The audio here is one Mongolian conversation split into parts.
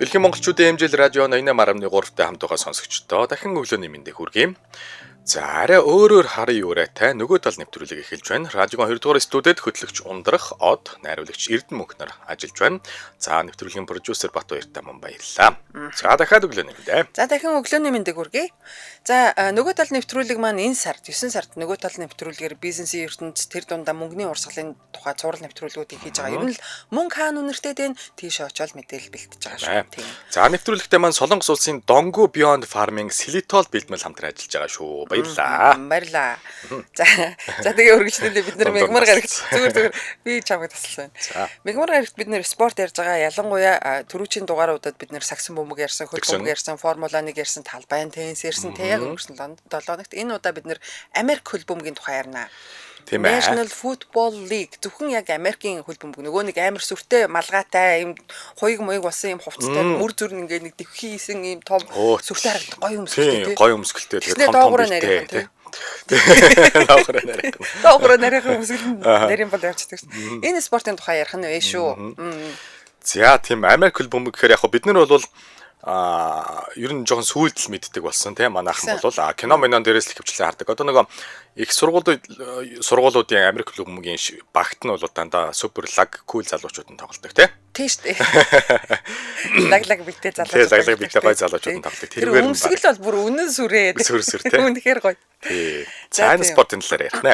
Дэлхийн монголчуудын MJL радио 88.3-тай хамт байгаа сонсогчдоо дахин өглөөний мэндийг хүргэе. За арай өөрөөр харын юурайтай нөгөө тал нэвтрүүлэг эхэлж байна. Радиогийн 2 дугаар студид хөтлөгч Ундрах Од, найруулагч Эрдэнэ мөнх нар ажиллаж байна. За нэвтрүүлгийн продюсер Бат Баяртай мөн баярлалаа. За дахиад өглөөний мэнд. За дахин өглөөний мэндийг хүргэе. За нөгөө тал нэвтрүүлэг маань энэ сард 9 сард нөгөө тал нэвтрүүлгээр бизнесийн ертөнц тэр дундаа мөнгөний урсгалын тухай цуврал нэвтрүүлгүүдийг хийж байгаа. Ер нь л мөнгө хаана үнэртэй дэн тийш очиод мэдээлэл бэлтэж байгаа шүү. Тийм. За нэвтрүүлэгтээ маань Солонгос улсын Donggu Beyond Farming Xylitol бэлтгэл хамтран ажиллаж байгаа шүү. Баярлалаа. Баярлалаа. За за тэгээ өргөжлөлээ бид нар мегмар гарагт зүгээр зүгээр би чамайг тасалсан. Мегмар гарагт бид нэр спорт ярьж байгаа. Ялангуяа түрүүчийн дугааруудад бид нэр сагсан бөмбөг ярьсан, хөл бөмбөг ярьсан, формула 1 ярьсан, талбайн теннис ярьсан. Тэ яг өнгөрсөн 7 хоногт энэ удаа бид нэр Америк хөл бөмбөгийн тухай ярина. Тийм ээ. National Football League зөвхөн яг Америкийн хөл бөмбөг нөгөө нэг амар сүртэй малгайтай юм хуйг муйг болсон юм хувцастай мөр зүр ингээд нэг дэвхийсэн юм том сүртэй харагдах гоё өмсгөлтэй тийм гоё өмсгөлтэй тэгээд том том биетэй тийм. Доогуур нарийнхан. Доогуур нарийнхан өмсгөл нарийн бол явчихдаг шин. Энэ спортын тухай ярих нь вэ шүү. За тийм Америк хөл бөмбөг гэхээр яг бид нар бол ер нь жоохон сүүлд л мэддэг болсон тийм манайхан бол кино минон дээрээс л хөвчлэн хардаг. Одоо нөгөө их сургуулиудын Америк хөл бөмбөгийн багт нь бол дандаа супер лаг кул залуучууд нь тоглодог тийм. Тийм шүү дээ. Лаг лаг битэй залуучууд. Тийм лаг лаг битэй гой залуучууд нь тоглодог. Тэр өмсгөл бол бүр үнэн сүрээ. Сүр сүр тийм. Үнэхээр гоё. Тий. За энэ спортын талаар ярих нэ.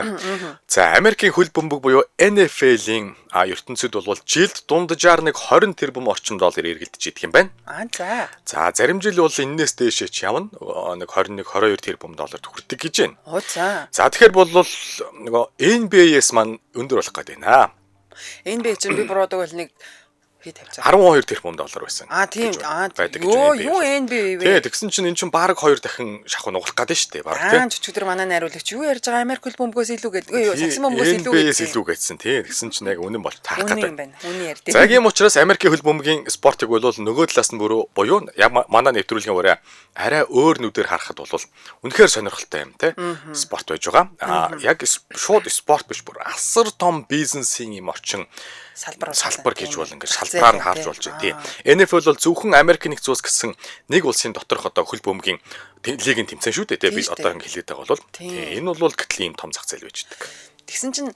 За Америкийн хөл бөмбөг буюу NFL-ийн ертөнцид бол жилд дунджаар нэг 20 тэрбум орчим доллар эргэлдэж идэх юм байна. Аа за. За зарим жил бол энээс дээшээ ч явна. Нэг 21 22 тэрбум долларт хүрдэг гэж байна. Оо за. За тэгэхээр бол нөгөө NBA-с маань өндөр болох гээд байна. NBA чинь би буруудаг бол нэг хий тавьцаа. 12 тэрбум доллар байсан. Аа тийм. Аа юу юу NBA вэ? Тий, тэгсэн чинь эн чинь бараг 2 дахин шахуу нугалах гээд шүү дээ. Бараг тий. Аа чөтгөр манай найруулагч юу ярьж байгаа Америк хөл бөмбөгөөс илүү гэдэг. Юу сагсан бөмбөгөөс илүү гэдэг. NBA-с илүү гэдсэн тий. Тэгсэн чинь яг үнэн болж таарах гээд байна. Үнэн ярьд. За ийм учраас Америкийн хөл бөмбөгийн спортыг бол нөгөө талаас нь бүрөө буюу яг манай нэвтрүүлгийн ураа арай өөр нүдээр харахад бол үнэхээр сонирхолтой юм тий. Спорт байж байгаа. Аа яг шууд спорт биш бүр асар том бизнесийн юм орчин салбар гэж бол ингээд салбараар нь харж болж байна тий. NFL бол зөвхөн Америк нэгдсэн улс гэсэн нэг улсын доторх одоо хөл бөмбөгийн лигийн тэмцээн шүү дээ тий. Би одоо ингээд хэлээд байгаа бол тий. Энэ бол гэтэл ийм том зах зээл байж байдаг. Тэгсэн чинь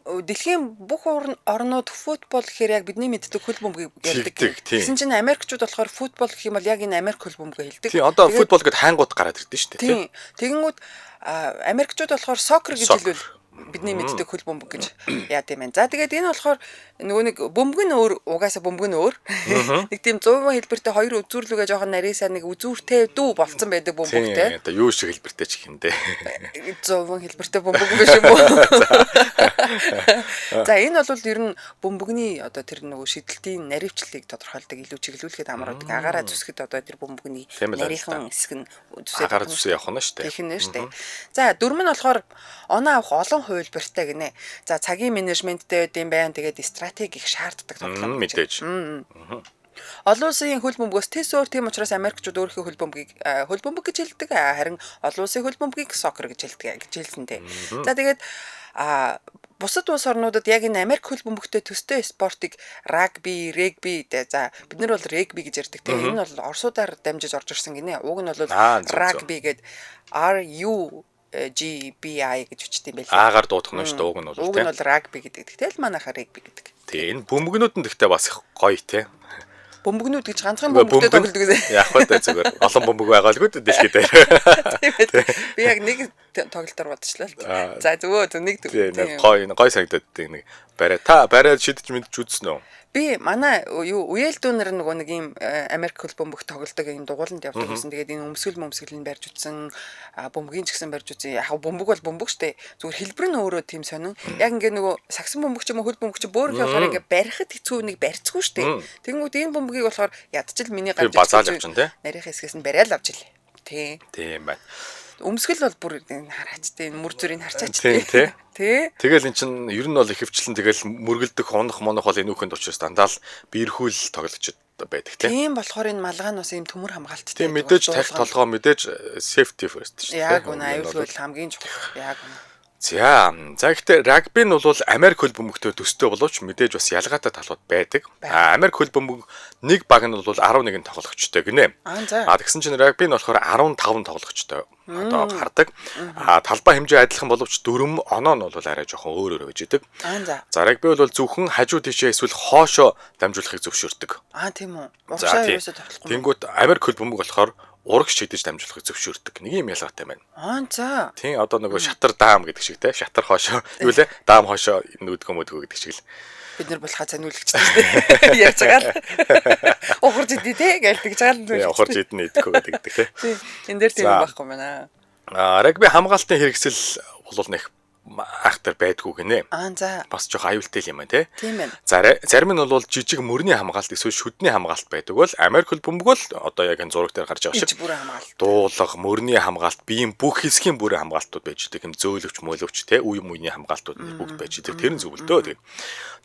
дэлхийн бүх орнууд футбол гэхээр яг бидний мэддэг хөл бөмбөгийг ярьдаг. Тэгсэн чинь Америкчууд болохоор футбол гэх юм бол яг энэ Америк хөл бөмбөгийг хэлдэг. Тий, одоо футбол гэд хайнгууд гараад ирдэ шүү дээ тий. Тэгэнгүүт Америкчууд болохоор сокер гэж хэлвэл бидний мэддэг хөл бөмбөг гэж яад юм байна. За тэгээд энэ болохоор нөгөө нэг бөмбөг нь өөр угаасаа бөмбөг нь өөр. Нэг тийм 100% хэлбэртэй хоёр үзүүрлүгээ жоохон нарийсаа нэг үзүүртэй дүү болцсон байдаг бөмбөгтэй. Одоо юу шиг хэлбэртэй ч гэх юм дээ. 100% хэлбэртэй бөмбөг биш юм уу? За энэ бол ер нь бөмбөгний одоо тэр нөгөө шидэлтийн наривчлалыг тодорхойлдог илүү чиглүүлэхэд амар байдаг. Агаараа зүсгэд одоо тэр бөмбөгний нарийнхан хэсэг нь зүсээд агаараа зүсээ явах нь шүү дээ. Тэгэх нь шүү дээ. За дөрөв нь болохоор оноо авах олон хувилбартай гинэ. За цагийн менежменттэй байд юм байна. Тэгээд стратеги их шаарддаг тоглоом мэдээж. Олон улсын хөл бөмбөгөөс тэс өөр тийм учраас Америкчууд өөрийнхөө хөл бөмбөгийг хөл бөмбөг гэж хэлдэг. Харин олон улсын хөл бөмбөгийг сокер гэж хэлдэг гэж хэлсэн дээ. За тэгээд бусад улс орнуудад яг энэ Америк хөл бөмбөгтэй төстэй спортыг рагби, регби за бид нар бол регби гэж ярьдаг тийм. Энэ бол орсуудаар дамжиж орж ирсэн гинэ. Уг нь бол рагби гээд R U G B I гэж бичдэг юм байлээ. Аагаар дуудах нь шүү дээ уг нь бол тийм. Уг нь бол рагби гэдэг. Тэгтэл манайхаа регби гэдэг. Тийм энэ бөмбөгнүүд нь тэгтээ бас их гоё тийм. Бөмбөгнүүд гэж ганцхан бөмбөгтэй тоглодог гэсэн. Яг хөө зүгээр олон бөмбөг байгаа л гүд дэлхий дээр. Тийм ээ. Би яг нэг тоглолтоор бодчихлоо л. За зөвөө нэг тийм гоё гоё санагдаад нэг барай та барай шидэж мэдж үзсэн үү? Би манай юу үеэл дүүнер нөгөө нэг ийм Америк хөл бөмбөг тоглодог ийм дугууланд явдаг байсан. Тэгээд энэ өмсгөл мөмсгөлийн барьж үтсэн, бөмбөгийн ч гэсэн барьж үтсэн. Яг бөмбөг бол бөмбөг штэ. Зүгээр хэлбэр нь өөрөө тийм сонин. Яг ингээ нөгөө сагсан бөмбөг ч юм уу хөл бөмбөг ч бөөрийнхөө болохоор ингээ барихад хэцүү нэг барьцгүй штэ. Тэгэнгүүт энэ бөмбөгийг болохоор ядчил миний гарч ирсэн. Нарийн хэсгээс нь бариад авч илээ. Тий. Тийм байна. Өмсгөл бол бүр хараач тий мөр зүрийг харчаач тий. Тий. Тэгэл эн чинь ер нь бол ихэвчлэн тэгэл мөргөлдөх унах монох бол энэ үхэнд учраас дандаа л биерхүүл тоглогчд байдаг тий. Тийм болохоор энэ малгай нь бас ийм төмөр хамгаалттай. Тийм мэдээж тарих толгоо мэдээж safety first шүү дээ. Яг үнэ аюулгүй хамгийн чухал. Яг үнэ. За, за гэхдээ рагби нь бол Америк хөл бөмбөгтэй төстэй боловч мэдээж бас ялгаатай талууд байдаг. А Америк хөл бөмбөг нэг баг нь бол 11 тоглогчтой гинэ. А тэгсэн чинь рагби нь болохоор 15 тоглогчтой одоо гардаг. А талбай хэмжээ адилхан боловч дүрм оноо нь бол арай жоохон өөр өөр байж идэг. За рагби бол зөвхөн хажуу тийшээ эсвэл хоошоо дамжуулахыг зөвшөөрдөг. Аа тийм үү. Урагшаа ерөөсөө тоглохгүй. Тэнгүүт Америк хөл бөмбөг болохоор урагш шидэж дамжуулахыг зөвшөөрдөг. Нэг юм ялгаатай байна. Аа за. Тийм одоо нөгөө шатар даам гэдэг шиг те. Шатар хоошоо юу лээ? Даам хоошоо нүүдгөө мөдгөө гэдэг шиг л. Бид нар болохаа цаниулагчтай шүү дээ. Ярьж байгаа л. Ухарж идэ те гэж тэгж байгаа л нүү. Ухарж идэнэ идэхгүй гэдэг те. Тийм. Энэ дээр тийм байхгүй байна. Аа рагби хамгаалтын хэрэгсэл бол нэг айхтар байдгүй гинэ. Аа за. Бас жоох аюултай юм байна те. Тийм ээ. Зарим нь бол жижиг мөрний хамгаалт эсвэл шүдний хамгаалт байдаг бол Америк хөл бөмбөг бол одоо яг энэ зураг дээр гарч байгаа шиг дуулга, мөрний хамгаалт, биеийн бүх хэсгийн бүрэн хамгаалтууд байж идэг юм зөөлөвч, мөлөвч те үе мүйний хамгаалтууд нь бүгд байж идэг. Тэр нь зөв л дөө. Тэгээд.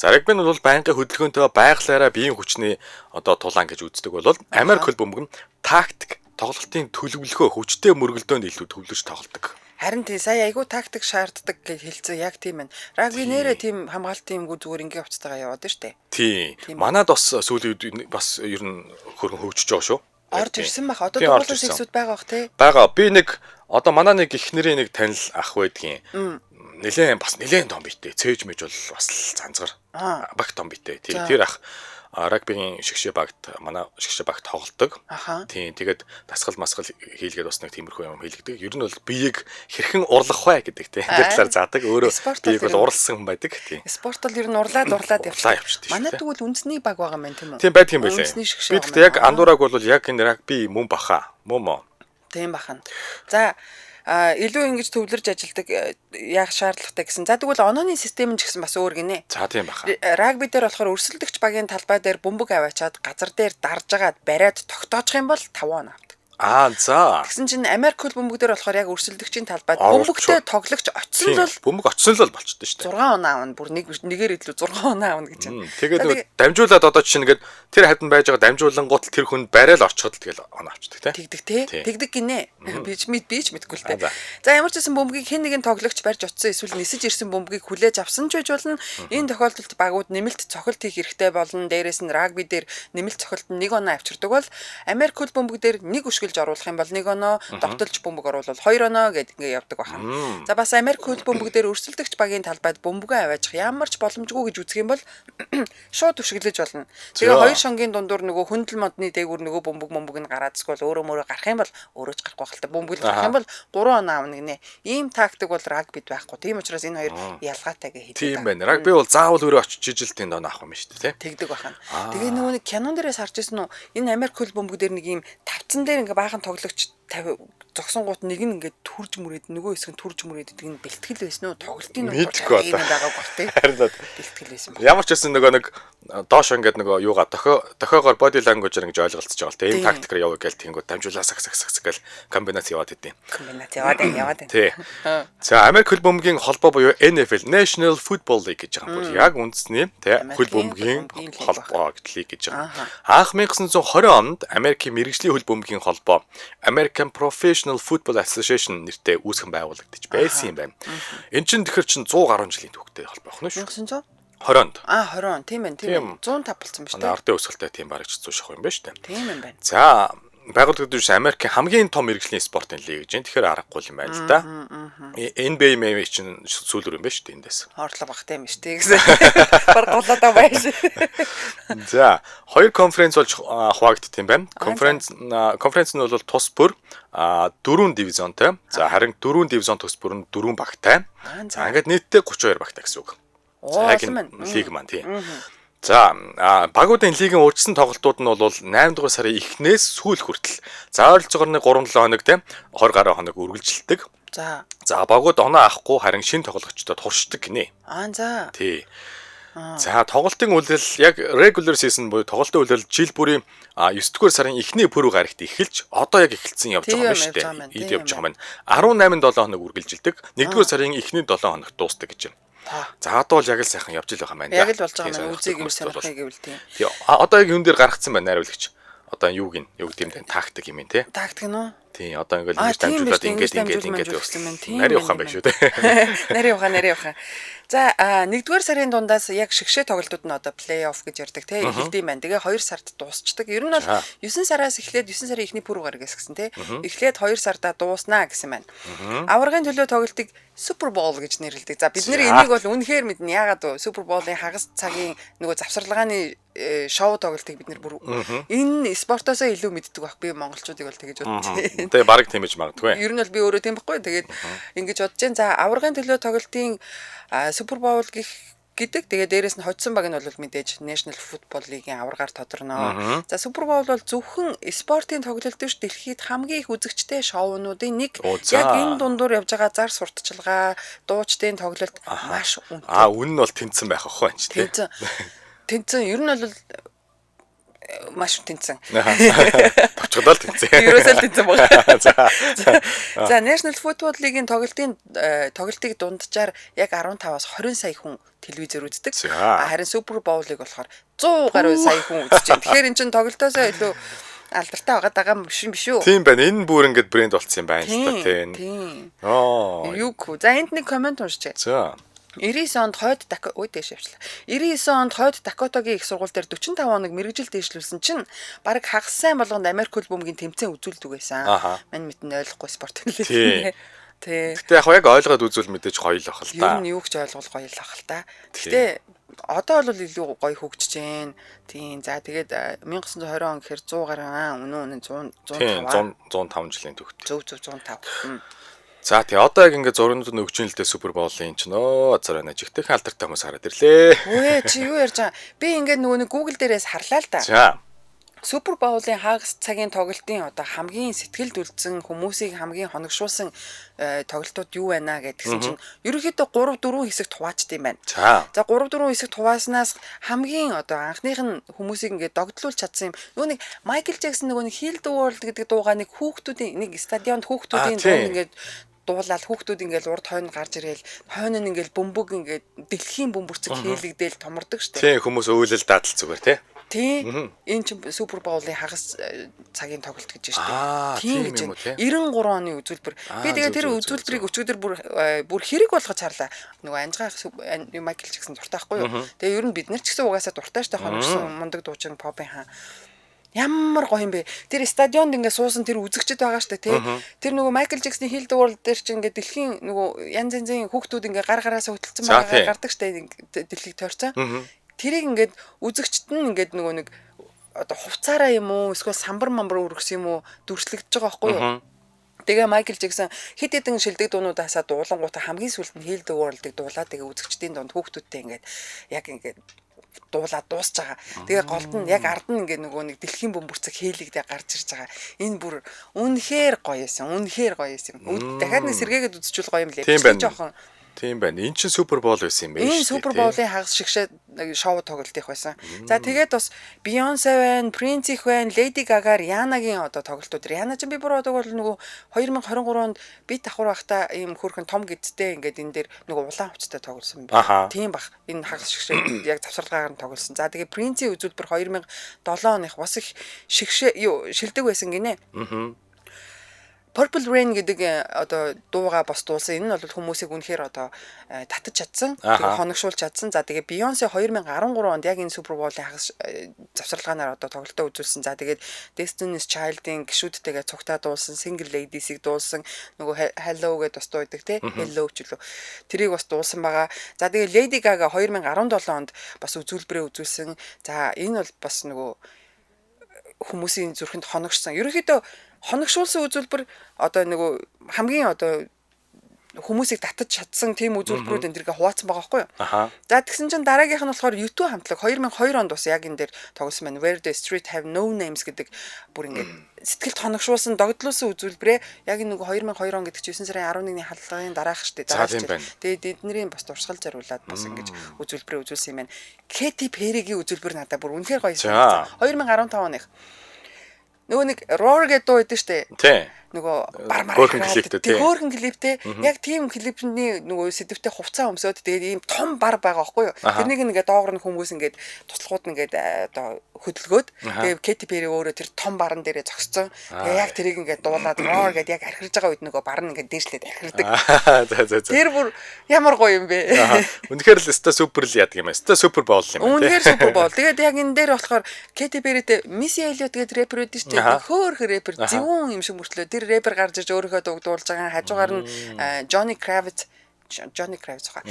За рагби нь бол байнгын хөдөлгөөнтэй байглаараа биеийн хүчний одоо тулаан гэж үздэг бол Америк хөл бөмбөг нь тактик, тоглолтын төлөвлөгөө, хүчтэй мөргөлдөөнд илүү төвлөрч тоглодог. Харин тий сая айгүй тактик шаарддаг гэж хэлсэн яг тийм байна. Рагби нэрээ тийм хамгаалтын юмгүй зүгээр ингээ явцтайгаа яваад нь штэ. Тийм. Манад бас сүүлийн үед бас ер нь хөргөн хөгжиж байгаа шүү. Орж ирсэн бах. Одоо тоглолт хэсүүд байгаа бах тий. Байгаа. Би нэг одоо манай нэг эхнэрийн нэг танил ах байдгийн. Нилээн бас нилээн том битэй. Цээж мэж бол бас занзгар. Баг том битэй. Тий тэр ах рагбигийн шигшээ багт манай шигшээ багт тоглолдог. Тийм тэгээд дасгал масгал хийлгээд бас нэг тиймэрхүү юм хийлгэдэг. Ер нь бол биеийг хэрхэн урлах вэ гэдэг тийм тэр талаар заадаг. Өөрөө биеийг бол урлсан хүн байдаг. Тийм. Спорт бол ер нь урлаад явчихдаг. Манай тэгвэл үндэсний баг байгаа юм тийм үү? Тийм байдаг юм байлээ. Би тэгтээ яг андуураг бол яг энэ рагби мөн баха. Мөн мө. Тийм бахан. За илүү ингэж төвлөрж ажилдаг яах шаардлагатай гэсэн. За тэгвэл онооны систем нь ч гэсэн бас өөр гинэ. За тийм баха. Рагби дээр болохоор өрсөлдөгч багийн талбай дээр бөмбөг аваачаад газар дээр дарж агаад бариад тогтоочих юм бол 5 оноо авдаг. Аа за. Тэгсэн чинь Америк хөл бөмбөг дээр болохоор яг өрсөлдөгчийн талбайд бөмбөгтэй тоглогч очсон л бөмбөг очсон л болчихдээ шүү дээ. 6 оноо авна. Бүр нэгээр илүү 6 оноо авна гэж байна. Тэгээд нөгөө дамжуулаад одоо жишээ нэгэд тэр хавьд байж байгаа дамжуулангууд тэр хүн барайл орчиход л тэгэл оноо авчдаг тий. Тэгдэг тий. Тэгдэг гинэ. Би ч мэдгүй л тий. За ямар ч гэсэн бөмбөгийг хэн нэгэн тоглогч барьж очсон эсвэл нисэж ирсэн бөмбөгийг хүлээж авсан ч байж болно. Энэ тохиолдолд багууд нэмэлт цохилт хийх хэрэгтэй болно. Дээрээс нь рагби дээр нэмэлт цохилт нь 1 оноо авчирдаг бол Америк хөл бөмбөг дээр нэг өшгөлж оруулах юм бол 1 оноо, довтолж бөмбөг оруулвал 2 оноо гэд ингээ явдаг бахан. За бас Америк хөл бөмбөг дээр өрсөлдөгч багийн талбайд бөмбөгөө аваачих ямар ч боломжгүй гэж үзэх юм бол шууд өшгөлж болно. Тэгээ хоёр шонгийн дундуур нөгөө хүндэл модны дээгүүр нөгөө бөмбөг нь гараад эсвэл өөрөө мөрөө гарах юм бол өөрөө ч гарахгүй хальта бөмбөг л гарах юм бол 3 оноо авна гинэ. Ийм тактик бол рагбид байхгүй. Тийм учраас энэ хоёр ялгаатай гэж хэлдэг. Тийм байна. Рагби бол заавал өөрөө очиж жилтийн доноо авах юм шүү дээ, тий. Тэгдэг бахан. Тэгээ нөгөө нэг кинон дээрээс харж ирсэн үү? Энэ Америк хөл бөмбөг дээр нэг ийм тавцан дээр ингээ баахан тоглогч зогсон гут нэг нь ингээд төрж мөрөөд нөгөө хэсэг нь төрж мөрөөд гэдэг нь бэлтгэл байсан уу? Тоглолтын нүд юм байгааг баг тий. Бэлтгэл байсан баг. Ямар ч байсан нөгөө нэг доош ингээд нөгөө юугаа дохиогоор body language-аар ингэж ойлголцож байгаа л тий. Энэ тактикээр яваа гээл тэнгүүд дамжуулаа саг саг саг гэл комбинац яваад идэв. Комбинац яваад байна. Тий. За Америк хөл бөмбөгийн холбоо буюу NFL National Football League гэж байгаа юм. Бүр яг үндэсний тий хөл бөмбөгийн холбоо гэж лиг гэж байгаа. Анх 1920 онд Америкийн мэргэжлийн хөл бөмбөгийн холбоо American Professional Football Association нэртэй үүсгэн байгуулагдаж байсан юм байна. Эн чинь тэгэхэр чинь 100 гаруй жилийн түүхтэй холбоо байна шүү. 1920 онд. Аа 20 он тийм байна тийм. 105 болсон ба шүү дээ. Ардын өсгөлтэй тийм бараг ч 100 шахуу юм байна шүү дээ. Тийм юм байна. За байгуулагдаж Америкийн хамгийн том мэргэжлийн спортын лиг гэж юм. Тэгэхээр аргагүй юм байна л да. NBA мэй чинь сүүлрүү юм байна шүү дээ эндээс. Орлого багтай юм шүү дээ гэсэн. Баг голоод байгаа байж. За, хоёр конференц болж хуваагддаг юм байна. Конференц нь бол тус бүр 4 дивизионтой. За, харин 4 дивизион тус бүр нь 4 багтай. За, ингээд нийтдээ 32 багтай гэсэн үг. За, яг лиг маань тийм. За, багуудын лигийн урьдчилсан тоглолтууд нь бол 8 дугаар сарын эхнээс сүүл хүртэл. За, ойролцоогоор нэг 3-7 хоног тийм 20 гаруй хоног үргэлжилдэг. За. За, багууд оноо авахгүй харин шинэ тоглогчдод туршдаг гинэ. Аа, за. Тий. За, тоглолтын үлрэл яг regular season буюу тоглолтын үлрэл жил бүрийн 9 дугаар сарын эхний пүрэв гарагт эхэлж одоо яг эхэлсэн явж байгаа юм шүү дээ. Эд явж байгаа юм байна. 18 7 хоног үргэлжилдэг. 1 дугаар сарын эхний 7 хоногт дуустдаг гэж байна. За одоо бол яг л сайхан явж л байгаа юм байна. Яг л болж байгаа юм. Үзье гэвэл сонирхъя гэвэл тийм. Тий. Одоо яг юун дээр гаргацсан байна найруулагч. одоо юуг нь юу гэдэг юм бэ? Тактик юм те. Тактик нь үү? Тийм, одоо ингээл ингэж дамжуулаад ингээд ингээд ингээд явсан. Нарийн ухаан байх шүү дээ. Нарийн ухаан, нарийн ухаан. За, 1-р сарын дундаас яг шигшээ тоглолтууд нь одоо плей-офф гэж ярьдаг те, эхэлдэг юм байна. Тэгээ 2 сард дуусчдаг. Ер нь бол 9 сараас эхлээд 9 сарын эхний пүрэв гарагаас гэсэн те. Эхлээд 2 сарда дууснаа гэсэн байна. Аваргын төлөө тоглолтыг Super Bowl гэж нэрлэдэг. За, бид нэр энийг бол үнэхээр мэднэ. Яагаад вэ? Super Bowl-ын хагас цагийн нөгөө завсарлагааны шоу тоглолтыг бид нэр бүр энэ спортоосоо илүү мэддэг байх. Би монголчуудыг бол тэгэж бодож байна. Тэгээ бараг тийм иж магадгүй. Ер нь бол би өөрөө тийм байхгүй. Тэгээд ингэж бодож байна. За, аваргын төлөө тоглолтын Super Bowl гэх гэдэг. Тэгээ дээрэс нь хоцсон баг нь бол мэдээж National Football League-ийн аваргаар тодорно. За, Super Bowl бол зөвхөн спортын тоглолт биш, дэлхийд хамгийн их үзэгчтэй шоунуудын нэг. Яг энэ дундуур явж байгаа зар сурталчилгаа, дуучдын тоглолт маш үнэтэй. Аа, үнэн нь бол тэнцэн байх ах байх ч тийм. Тэнцэн. Тэнцэн. Ер нь бол маш тэнцэн. Товчгодоо л тэнцэн. Ерөөсөө л тэнцэн байна. За, National Football League-ийн тоглолтыг дунджаар яг 15-аас 20 сая хүн телевизээр үздэг. Харин Super Bowl-ыг болохоор 100 гаруй сая хүн үзэж байна. Тэгэхээр эн чинь тоглолтоосоо илүү алдартай байгаа даа юм биш үү? Тийм байна. Энэ бүр ингээд брэнд болцсон юм байна л та тийм. Аа. Юу гэх вэ? За, энд нэг комент уншчихъя. За. 99 онд хойд Дакота үй дэш явчлаа. 99 онд хойд Дакотагийн их сургууль дээр 45 хоног мэргэжил дээшлүүлсэн чинь бараг хагас сайн болгонд Америк хөл бөмбөгийн тэмцээн үзүүлдэг байсан. Мань мэдэн ойлгохгүй спорт хэлээ. Тий. Гэтэ яг яг ойлгоод үзвэл мэдээж гоё л ах л та. Ер нь юу ч ойлгол гоё л ах л та. Гэтэ одоо бол илүү гоё хөгжиж гэн. Тийм. За, тэгээд 1920 он гэхээр 100 гаруй үнэн үнэн 100 105 105 жилийн төгт. Зөв зөв 105. За, тий, одоо яг ингээд зургууд нь өгч ин л дээ Super Bowl-ын чинь өө зар байна. Жигтэйхэн алдартай хүмүүс хараад ирлээ. Үгүй чи юу ярьж байгаа? Би ингээд нөгөө нэг Google дээрээс харлаа л да. За. Super Bowl-ын хагас цагийн тоглолтын одоо хамгийн сэтгэлд үлдсэн, хүмүүсийг хамгийн хоногшуулсан тоглолтууд юу байна гэдгсэн чинь ерөнхийдөө 3 4 хэсэгт хуваачд юм байна. За, 3 4 хэсэгт хувааснаас хамгийн одоо анхных нь хүмүүсийг ингээд догдлуулж чадсан юм. Нөгөө нэг Майкл Джексон нөгөө нэг Heal the World гэдэг дуугаа нэг хүүхдүүдийн нэг стадионд хүүхдүүдийн дунд ингээд дуулаад хүүхдүүд ингээл урд хойно гарч ирээл хойно нь ингээл бөмбөг ингээд дэлхийн бөмбөрцөг хийлэгдээл томордог штэ. Тийм, хүмүүс өөлөл даадал зүгээр тий. Тийм. Энэ чинь Super Bowl-ын хагас цагийн тоглолт гэж байна шүү дээ. Тийм гэж 93 оны үзүүлбэр. Би тэгээ тэр үзүүлбэрийг өчигдөр бүр хэрэг болгож харлаа. Нөгөө анжгаах Майкл Джексон дуртай байхгүй юу? Тэгээ ер нь бид нар ч гэсэн угаасаа дуртай штэ, хоногшсон мундаг дуучин попын хаан. Ямар гоё юм бэ? Тэр стадионд ингээд суусан тэр үзэгчд байгаа штэ тий. Тэр нөгөө Майкл Джексоны Heal the World дээр чинь ингээд дэлхийн нөгөө янз янзын хүүхдүүд ингээд гар гараасаа хөтөлсөн байгаа гардаг штэ, дэлхийг тойрцсон. Тэрийг ингээд үзэгчд нь ингээд нөгөө нэг одоо хувцаараа юм уу эсвэл самбар мамбар өргөсөн юм уу дүрслэгдэж байгаа байхгүй юу? Тэгээ Майкл Джексон хэд хэдэн шилдэг дуунуудаасаа дуулангуудаа хамгийн сүүлд нь Heal the World-ыг дуулаад тэгээ үзэгчдийн дунд хүүхдүүдтэй ингээд яг ингээд дуулаад дуусч байгаа. Тэгээ голд нь яг ард нь ингээд нөгөө нэг дэлхийн бөмбөрцөг хийлэгдээ гарч ирж байгаа. Энэ бүр үнэхээр гоё байсан. Үнэхээр гоё байсан юм. Дахиад нэг сэргээгээд үзчихвэл гоё юм лээ. Тийм жоохон. Тийм байна. Энэ чинь Super Bowl байсан юм байна шүү дээ. Энэ Super Bowl-ын хагас шигшээ шоу тоглолт их байсан. За, тэгээд бас Beyoncé байна, Prince их байна, Lady Gaga, Rihanna-гийн одоо тоглолтууд. Rihanna чинь би бүр одоо бол нөгөө 2023 онд би давхар байхдаа ийм хөөрхөн том гэдтэй ингээд энэ дээр нөгөө улаан хувцастай тоглосон байна. Тийм бах. Энэ хагас шигшээ яг завсарлагаар нь тоглосон. За, тэгээд Prince-ийн үзүүлбэр 2007 оных бас их шигшээ юу шилдэг байсан гинэ. Purple Rain гэдэг одоо дууга бас дуулсан. Энэ нь бол хүмүүсийг үнэхээр одоо татаж чадсан, тэгээ хоногшуулж чадсан. За, тэгээ Beyoncé 2013 онд яг энэ Super Bowl-ын хагас завсарлагаанаар одоо тоглолтоо үзүүлсэн. За, тэгээд Destiny's Child-ын гишүүдтэйгээ цугтаа дуулсан, Single Ladies-ийг дуулсан, нөгөө Hello гэдээ бас дуудаг те. Hello ч үлээ. Тэрийг бас дуулсан байгаа. За, тэгээ Lady Gaga 2017 онд бас үзүүлбэрээ үзүүлсэн. За, энэ бол бас нөгөө хүмүүсийн зүрхэнд хоногшсон. Ерөнхийдөө хоногшуулсан үзүүлбэр одоо нөгөө хамгийн одоо хүмүүсийг татаж чадсан тийм үзүүлбэрүүд энэ төргээ хуваацсан байгаа байхгүй юу? За, тэгсэн чинь дараагийнх нь болохоор U2 хамтлаг 2002 онд бас яг энэ дээр тоглосон байна. Where the Street Have No Names гэдэг бүр ингээд сэтгэлд хоногшуулсан, догдлуулсан үзүүлбэрээ яг энэ нөгөө 2002 он гэдэг чинь 9 сарын 11-ний халдлагын дараах штэ, дараах. Тэгээд эднэрийн бас туршгал зориулаад бас ингэж үзүүлбэрээ үзүүлсэн юм байна. Katy Perry-гийн үзүүлбэр надад бүр үнэхээр гоё санагдсан. 2015 оных. Нөгөө нэг Roar гэдэг дуу өгдөө штэ. Тий. Нөгөө бар мар Хөөрхөн клиптэй, тий. Хөөрхөн клиптэй. Яг тийм клипний нөгөө сэдвтэй хувцас өмсөөд тэгээд ийм том бар байгаа байхгүй юу? Тэрнийг ингээд доогор нь хүмүүс ингээд туслахууд нь ингээд одоо хөдөлгөөд тэгээд Katy Perry өөрөө тэр том баран дээрээ зогссон. Тэгээд яг тэрийг ингээд дуулаад roar гээд яг архирж байгаа үед нөгөө бар нь ингээд дээшлээд архирдаг. За за за. Тэр бүр ямар гоё юм бэ? Үнэхээр л өстой супер л яадаг юм байна. Өстой Super Bowl юм байна. Үнэхээр Super Bowl. Тэгээд яг энэ дээр болохоор Katy Perry-тэй Missy Elliott гэдэг рэпер байдаг шүү дээ. Хөөхөр рэпер зөвүүн юм шиг мөртлөө тэр рэпер гарч ирж өөрийнхөө дууг дуулж байгаа. Хажуугаар нь Johnny Kravitz хаа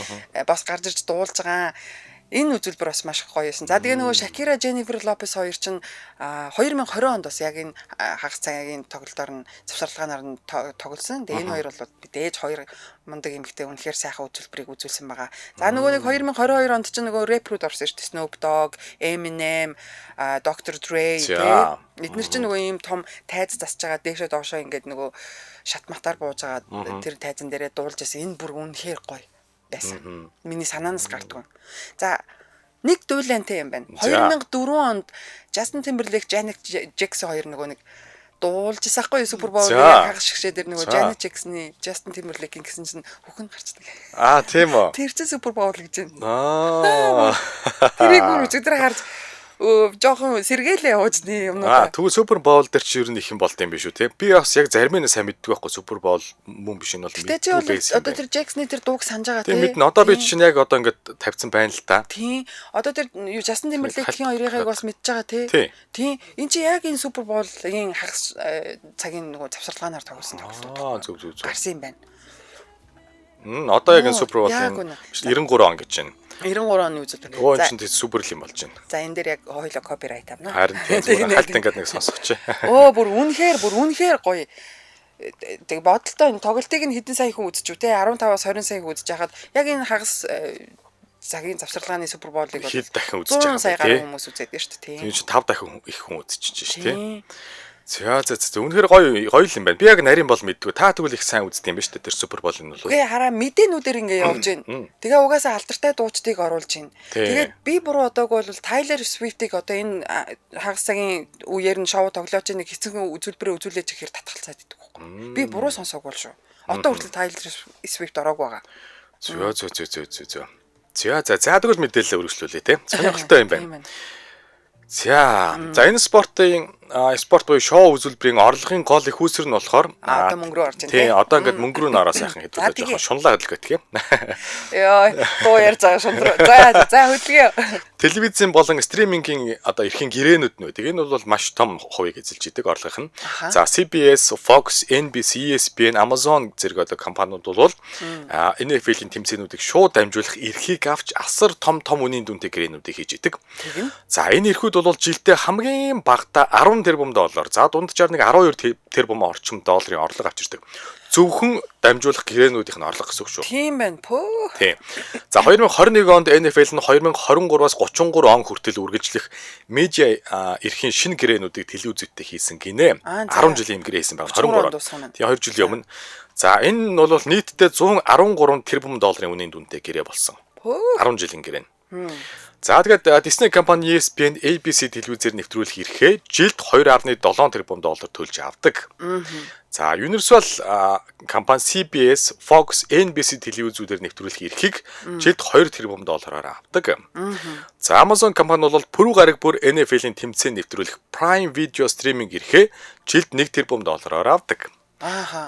бас гарч ирж дуулж байгаа. Энэ үзүүлбэр бас маш гоё байсан. За тэгээ нөгөө Shakira, Jennifer Lopez хоёр чинь 2020 онд бас яг энэ хагас цагийн тоглолтоор нь завсарлагаанаар нь тоглосон. Тэгээ энэ хоёр бол мэдээж хоёр мундаг эмэгтэй үнэхээр сайхан үзүүлбэрийг үзүүлсэн байгаа. За нөгөө нэг 2022 онд чинь нөгөө рэпрүүд орсон шүү дээ. Snoop Dogg, Eminem, Dr. Dre тий. Эднэр чинь нөгөө ийм том тайз засаж байгаа дээшээ доошоо ингээд нөгөө шат матаар бууж байгаа тэр тайзан дээрээ дуулж байсан. Энэ бүр үнэхээр гоё байсан. Миний санаанаас гардгүй. За нэг дуулантай юм байна. 2004 онд Justin Timberlake, Janet Jackson хоёр нөгөө нэг дуулж байсан хгүй Super Bowl-ийн хагас шгшээ дээр нөгөө Janet Jackson-ы Justin Timberlake-ийн гэсэн чинь хүүхэн гарчдаг. Аа тийм үү. Тэр чинь Super Bowl гэж байна. Аа. Тэрийг бүр өчигдөр харж жоохон сэргээлээ явуучны юмнууд. Аа тэгвэл Super Bowl дээр чи ер нь их юм болд юм биш үү те? Би бас яг зарим нь сайн мэддэг байхгүй Super Bowl мөн биш энэ бол мэддэг байсан. Одоо тэр Jackson-ы тэр дууг санаж байгаа те. Тийм мэднэ. Одоо би чинь яг одоо ингээд тавьсан байна л та. Тийм. Одоо тэр Justin Timberlake-ийн хоёрыг бас мэдж байгаа те. Тийм. Энд чи яг энэ Super Bowl-ийн хагас цагийн нөгөө завсарлагаанаар тоглосон тоглолтууд. Аа зөв зөв зөв. Гарсан юм байна. Одоо яг энэ Super Bowl-ын 93 он гэж байна. 93 оны үзүүлбэр. Нөгөө чинь тийм супер л юм болж байна. За энэ дээр яг хоёлоо copyright авна. Харин тийм хальт ингээд нэг сонсгоч. Өө бүр үнэхээр гоё. Тэг бодолтой энэ тоглолтыг нь хэдэн сая хүн үзчихв те 15-аас 20 сая хүн үзэж хахад яг энэ хагас цагийн завсарлагын Super Bowl-ыг бол хэд дахин үзэж байгаа 100 сая гаруй хүмүүс үзээд байна шүү дээ. Тийм чинь 5 дахин их хүн үзчихэж шүү дээ. За за за үнэхээр гоё гоё л юм байна. Би яг нарийн бол мэддэггүй. Та тэгвэл их сайн үздэг юм байна шүү дээ тэр Super Bowl-ын бол. Үгүй хараа мэдээнүүдээр ингээ явж байна. Тэгээ угаасаа алдартай дуучдыг оруулж байна. Тэгээд би буруу одоогүй бол Taylor Swift-ийг одоо энэ хагас цагийн үеэр нь шоу тоглоочийн нэг хэцүү үзүүлбэрээ үзүүлээж ихээр татгалцаад идэг байхгүй. Би буруу сонсоогүй бол шүү. Одоо хүртэл Taylor Swift ороогүй байгаа. Зөө зөө зөө зөө зөө зөө. За за за тэгвэл мэдээлэл үргэлжлүүлье те. Сонирхолтой юм байна. За за энэ спортын спорт буюу шоу үзүүлбэрийн орлогын гол их үүсвэр нь болохоор одоо мөнгө рүү орж байна. Тийм одоо ингээд мөнгө рүү н ороо сайхан хэдүүлээ жоохон шунлаа хөдөлгөөт тийм. Йоо дуу ярьж байгаа шунлаа. За за хөдөлгөө. Телевизийн болон стримингийн одоо эрхийн гэрээнүүд нь байдаг. Энэ бол маш том хувийг эзэлж идэг орлогын нь. За CBS, Fox, NBC, ESPN, Amazon зэрэг одоо компаниуд бол NFL-ийн тэмцээнүүдийг шууд дамжуулах эрхийг авч асар том том үнийн дүнтэй гэрээнүүдийг хийж идэг. За энэ эрхүүд бол жилдээ хамгийн багадаа 10 тэрбум доллар. За дунджаар нэг 12 тэрбум орчим долларын орлого авчирдаг. Зөвхөн дамжуулах гэрээнүүдийнх нь орлого гэсэн үг шүү. Тийм байна. Пөө. Тийм. За 2021 онд NFL нь 2023-аас 33 он хүртэл үргэлжлэх медиа эрхийн шинэ гэрээнүүдийг телевизүүдтэй хийсэн гинэ. 10 жилийн юм гэрээ хийсэн байна. 23. Тийм 2 жилийн өмнө. За энэ нь бол нийтдээ 113 тэрбум долларын үнийн дүнтэй гэрээ болсон. 10 жилийн гэрээ. За тэгээд Disney компани ESPN, ABC телевизээр нэвтрүүлэх эрхээ жилд 2.7 тэрбум доллар төлж авдаг. За Universal компани CBS, Fox, NBC телевизүүдээр нэвтрүүлэх эрхийг жилд 2 тэрбум доллараар авдаг. За Amazon компани бол пүрэв гараг бүр NFL-ийн тэмцээн нэвтрүүлэх Prime Video streaming эрхээ жилд 1 тэрбум доллараар авдаг.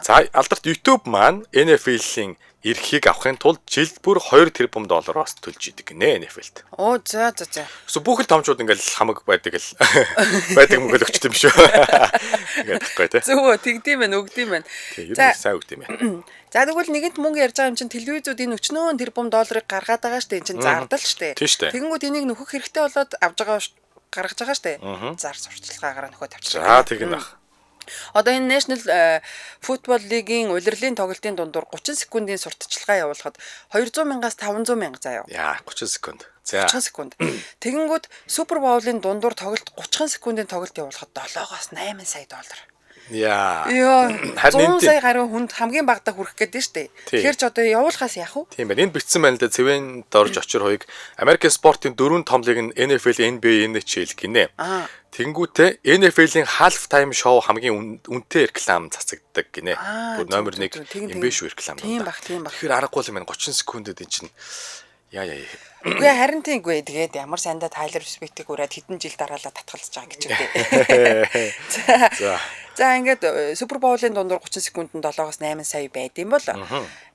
За алдарт YouTube маань NFL-ийн эрхийг авахын тулд жилд бүр 2 тэрбум доллароос төлж идэг гинэ NFL-д. Оо за за за. Эсвэл бүх л томчууд ингээл хамаг байдаг л байдаг мөнгө л өгчт юм шүү. Ингээд тахгүй тий. Зөв үү, тэгдэм байх, өгдөм байх. За сайн өгдөм байх. За тэгвэл нэгэнт мөнгө ярьж байгаа юм чинь телевизүүд энэ өчнөөн тэрбум долларыг гаргаад байгаа штэ. Энэ чинь зардал штэ. Тэгэнгүүт энийг нөхөх хэрэгтэй болоод авж байгаа гаргаж байгаа штэ. Зар сурталчилгаагаараа нөхөө тавьчих. За тэгнэ бах. Одоо энэ National Football League-ийн улирлын тоглолтын дундуур 30 секундын сурталчилгаа явуулахад 200 мянгаас 500 мянга заяа. Яа 30 секунд. За 30 секунд. Тэгэнгүүт Super Bowl-ын дундуур тоглолт 30 секундын тоглолт явуулахад 7-оос 8 сая доллар. Яа. Йоо. Харин 100 сая гаруй хүнд хамгийн багадаа хүрэх гээд нь шүү дээ. Тэгэхээр ч одоо явуулахаас яах вэ? Тийм байна. Энд бичсэн байна л да. Цэвэн дорж очир хоёг Америкийн спортын дөрвөн том лиг нь NFL, NBA, NHL гинэ. Тэнгүүтээ NFL-ийн half time show хамгийн үнэтэй реклам цацагддаг гинэ. Бүр номер 1 юм биш үү реклам. Тийм бах, тийм бах. Тэгэхээр аргагүй юм байна. 30 секундэд эн чинь яа яа. Үгүй харин тийгүй. Тэгээд ямар сайндаа Тайлер Свифтийг ураад хэдэн жил дараалал татгалзаж байгаа гэж үү. За. За ингээд Super Bowl-ын дундуур 30 секундэд 7-оос 8 сая байд юм бол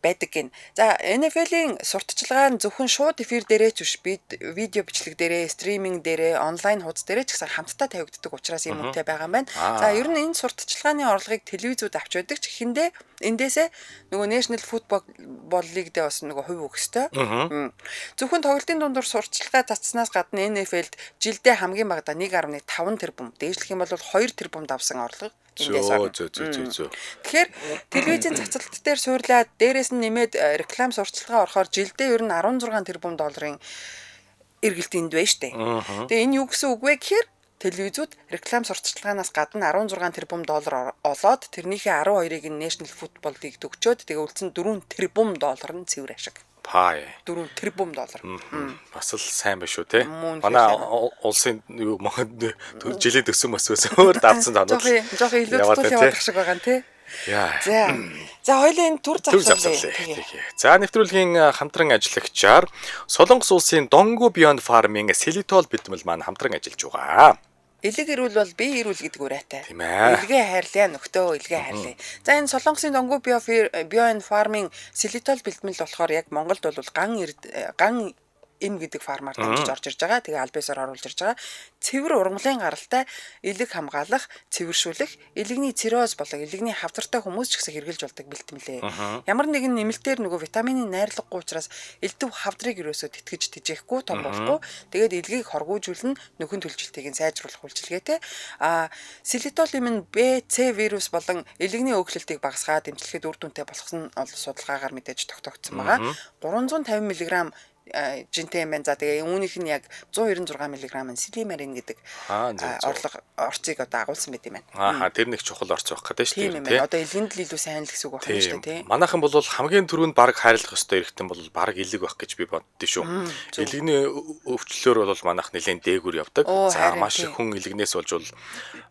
байдаг гин. За NFL-ийн сурталчилгаа нь зөвхөн шууд эфир дээрээ ч биш видео бичлэг дээрээ, стриминг дээрээ, онлайн хуудас дээрээ ч гэсэн хамтдаа тавигддаг учраас юм үнэтэй байгаа юм байна. За ер нь энэ сурталчилгааны орлогыг телевизүүд авч байдаг ч хэндээ эндээсээ нөгөө National Football League дээр бас нөгөө хувь өгөх ёстой. Зөвхөн тоглолтын дундуур сурталчилгаа цацснаас гадна NFL-д жилдээ хамгийн багадаа 1.5 тэрбум, дээшлэх юм бол 2 тэрбум давсан орлого эндээс орно. Зөө зөө зөө зөө. Тэгэхээр телевизийн цацалт дээр суурлаад дээрээс нь нэмээд реклам сурталчилгаа орохоор жилдээ ер нь 16 тэрбум долларын эргэлт энд байна штэ. Тэгээ энэ юу гэсэн үг вэ гэхээр телевизүүд реклам сурталчилгаанаас гадна 16 тэрбум доллар олоод тэрнийхээ 12-ыг нь National Football League өгчөөд тэгээ үлдсэн 4 тэрбум доллар нь цэвэр ашиг. Пай. 4 тэрбум доллар. Бас л сайн биш үү те. Манай улсын юу жилийн төсөн мөсөөс өөр давцсан занууд. Жохон илүү тул явах шиг байгаа юм те. Яа. За. За хоёлын энэ төр завсарлаа. За нэвтрүүлгийн хамтран ажиллагчаар Солонгос улсын Donggu Beyond Farming Селитол бэлтгэл маань хамтран ажиллаж байгаа. Элэг эрүүл бол бие эрүүл гэдэг уриатай. Тийм ээ. Илгээ хайрлаа нөхдөө илгээ хайрлаа. За энэ Солонгосын Donggu Beyond Farming Селитол бэлтгэл болохоор яг Монголд бол ган эм гэдэг фармаар дамжиж орж ирж байгаа. Тэгээ аль биесээр оруулж ирж байгаа. Цэвэр ургамлын гаралтай элэг хамгаалах, цэвэршүүлэх, элэгний цирроз болон элэгний хавдартай хүмүүс ч гэсэн хэрглэж болдог бэлтгэлээ. Ямар нэгэн нэмэлтээр нөгөө витамины найрлагагүй учраас элдв хавдрыг ерөөсөө тэтгэж тэжээхгүй, том болохгүй. Тэгээд элгийг хоргуужүүлнэ, нөхөн төлжилтийг нь сайжруулах үйлчилгээтэй. Селитол юм нь Б, С вирус болон элэгний өөхлөлтийг багасгаад дэмжлэхэд үр дүнтэй болгосон нь судалгаагаар мэдээж тогтоогдсон байгаа. 350 мг жинтэй юм байна. За тэгээ үүнийх нь яг 196 мг нь силимарин гэдэг орлого орцыг одоо агуулсан байт юм байна. Аа тэр нэг чухал орц байх гэдэг шүү дээ. Одоо элгэнд л илүү сайн л гэсэн үг байна шүү дээ, тий. Манайхан бол хамгийн түрүүнд баг хайрлах ёстой эргэтэн бол баг элэг байх гэж би боддоо шүү. Элэгний өвчлөлөөр бол манайх нэлээд дээгүр явдаг. За маш их хүн элэгнээс болж бол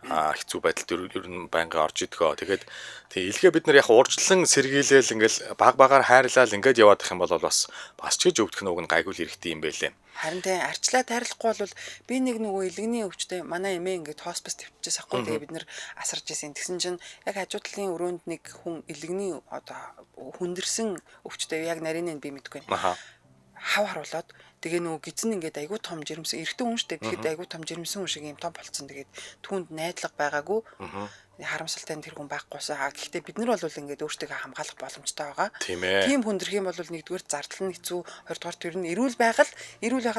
хэцүү байдалд ер нь байнгын орж идэгөө. Тэгээд тий элгээ бид нар яг уржлан сэргийлээл ингээл баг багаар хайрлал ингээд яваадах юм бол бас ч гэж өвдөх нь уг нь гайгүй л хэрэгтэй юм байлээ. Харин тий арчлаа тайрлахгүй бол би нэг нөгөө элэгний өвчтэй манай эмээ ингээд хоспис твчээс ахгүй тэгээ бид нэр асарж исэн. Тэгсэн чинь яг хажуу талын өрөөнд нэг хүн элэгний одоо хүндэрсэн өвчтэй яг нарийн нь би мэдгүй. Хав харуулад тэгээ нөгөө гизэн ингээд айгүй том жирэмсэн эрэгтэй хүн штэ тэгэхэд айгүй том жирэмсэн хүн шиг юм том болцсон. Тэгээд түүнд найдлага байгаагүй. Харамсалтай нь тэр хүн байхгүйсэн. Гэхдээ бид нар бол ингээд өөртөө хамгаалах боломжтой байгаа. Тийм хүндрэх юм бол нэгдүгээр зардал нь хэцүү, хоёрдугаар тэр нь эрүүл байгаль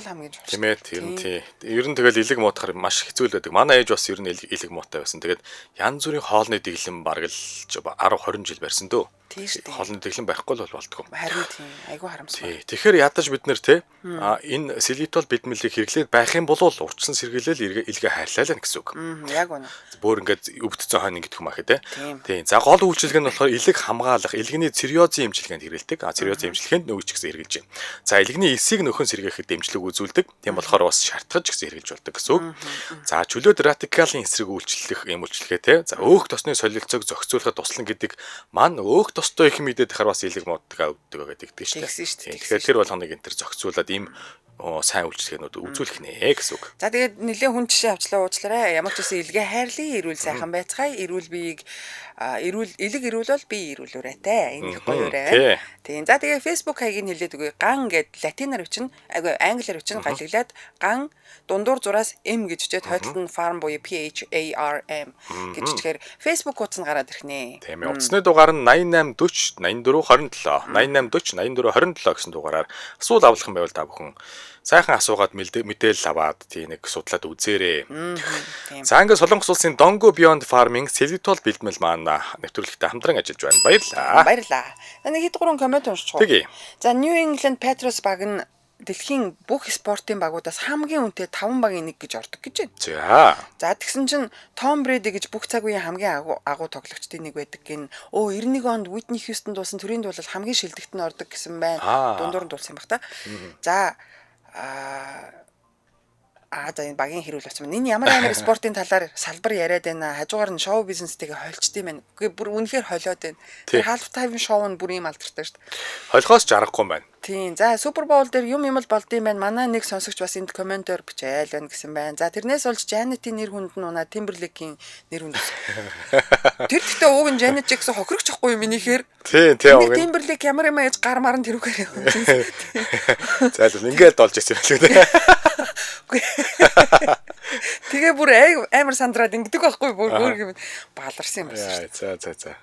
хамгийн чухал. Тийм ээ, тэр нь тий. Ер нь тэгэл элэг муутахар маш хэцүү л байдаг. Манай ээж бас ер нь элэг муутай байсан. Тэгээд янз бүрийн хоолны дэглэм бараг л 10 20 жил барьсан дөө. Хоолны дэглэм барихгүй л болдгоо. Харин тийм, айгүй харамсалтай. Тэгэхээр ядаж бид нэр те энэ селитол бэлтгэлийг хэрэглээд байх юм бол урьдчилан сэргийлэл элгээ хайрлаа л гэсэн үг. Яг үнэ. Бөөр ингээд өвдсөн хойно ингэдэг юм ах те. Тийм. За гол үйлчилгээ нь болохоор элэг хамгаалах, элэгний циррозын эмчилгээнд хэрэглэдэг. Циррозын эмчилгээнд нөгөөч гэсэн хэрэглэж байна. За элэгний эсийг нөхөн сэргээхэд дэмжлэг үзүүлдэг. Тийм болохоор бас шартгаж гэсэн хэрэглэж болдог гэсэн үг. За чөлөөт радикалын эсрэг үйлчлэх юм үйлчилгээ те. За өөх тосны солилцоог зохицуулахад туслан гэдэг маань өөх тостой их мэдээд тахаар бас элэг мууддаг өвддөг гэдэг шүү дээ. Тэгэхээр тэр болгоныг энэ төр зохицуулаад ийм сайн үйлчилгээнүүд үзүүлэх нэ гэсэн үг. За тэгээд нэлээд хүн жишээ авчлаа уучлаарай. Ямар ч үсэн элгээ хайрлаа, эрүүл сайхан байцгаая. Эрүүл биеийг эрүүл элэг эрүүл бол бие эрүүл үрээтэй. Энэ их гоё үрээ. Тийм. За тэгээ Facebook хаягийг хэлээд өгье. Ган гэд латинаар бичнэ, англиар бичнэ, галиглаад ган дундуур зураас M гэж бичээд хойдолд нь farm буюу P H A R M гэж бичгээр Facebook хуудас нь гараад ирэх нэ. Тийм ээ. Утасны дугаар нь 88 40 84 27 88 40 84 27 гэсэн дугаараар асуул авлах юм байвал та бүхэн сайхан асуугаад мэдээлэл аваад тий нэг судлаад үзээрэй. За ингээд Солонгос улсын Donggu Beyond Farming Селитол бэлтгэл маань нэвтрүүлэгтээ хамтран ажиллаж байна. Баярлалаа. Баярлалаа. Нэг хэд гурван коммент уншчих уу? За New England Patriots баг нь дэлхийн бүх спортын багуудаас хамгийн үнэтэй 5 багийн нэг гэж ордог гэж байна. За. За тэгсэн чинь Том Брэди гэж бүх цаг үеийн хамгийн агуу тоглогчдын нэг байдаг гин. Өө 91 онд Whitney Houston дуусан төрийн дуулал хамгийн шилдэгт нь ордог гэсэн байна. Дундуур нь дуулсан юм бах та. За за энэ багийн хэрүүл болсон байна. Энэ ямар амар спортын талаар салбар яриад байна. Хажуугаар нь шоу бизнестэйгээ холчд юм байна. Үгүй бүр үнэхээр холиод байна. Тэр half time шоу нь бүр ийм алдартай шүү дээ. Холихоос ч аргагүй юм байна. Тийм. За Super Bowl дээр юм юм л болд юм байна. Манай нэг сонсогч бас энд комментоор бичээл байна гэсэн байна. За тэрнээс болж Janet-ийн нэр хүнд нь унаа Timberlake-ийн нэр хүнд. Тэр гэхдээ ууг нь Janet Jackson хохирогч ахгүй юм минийхээр. Тийм, тийм уг нь. Timberlake ямар юм аяж гар маран тэрүүгээр явсан. За л ингээл долж ирсэн юм л үү. Тэгээ бүр амар сандраад ингэдэг байхгүй бүр өөр юм баларсан юм байна шүү. За за за.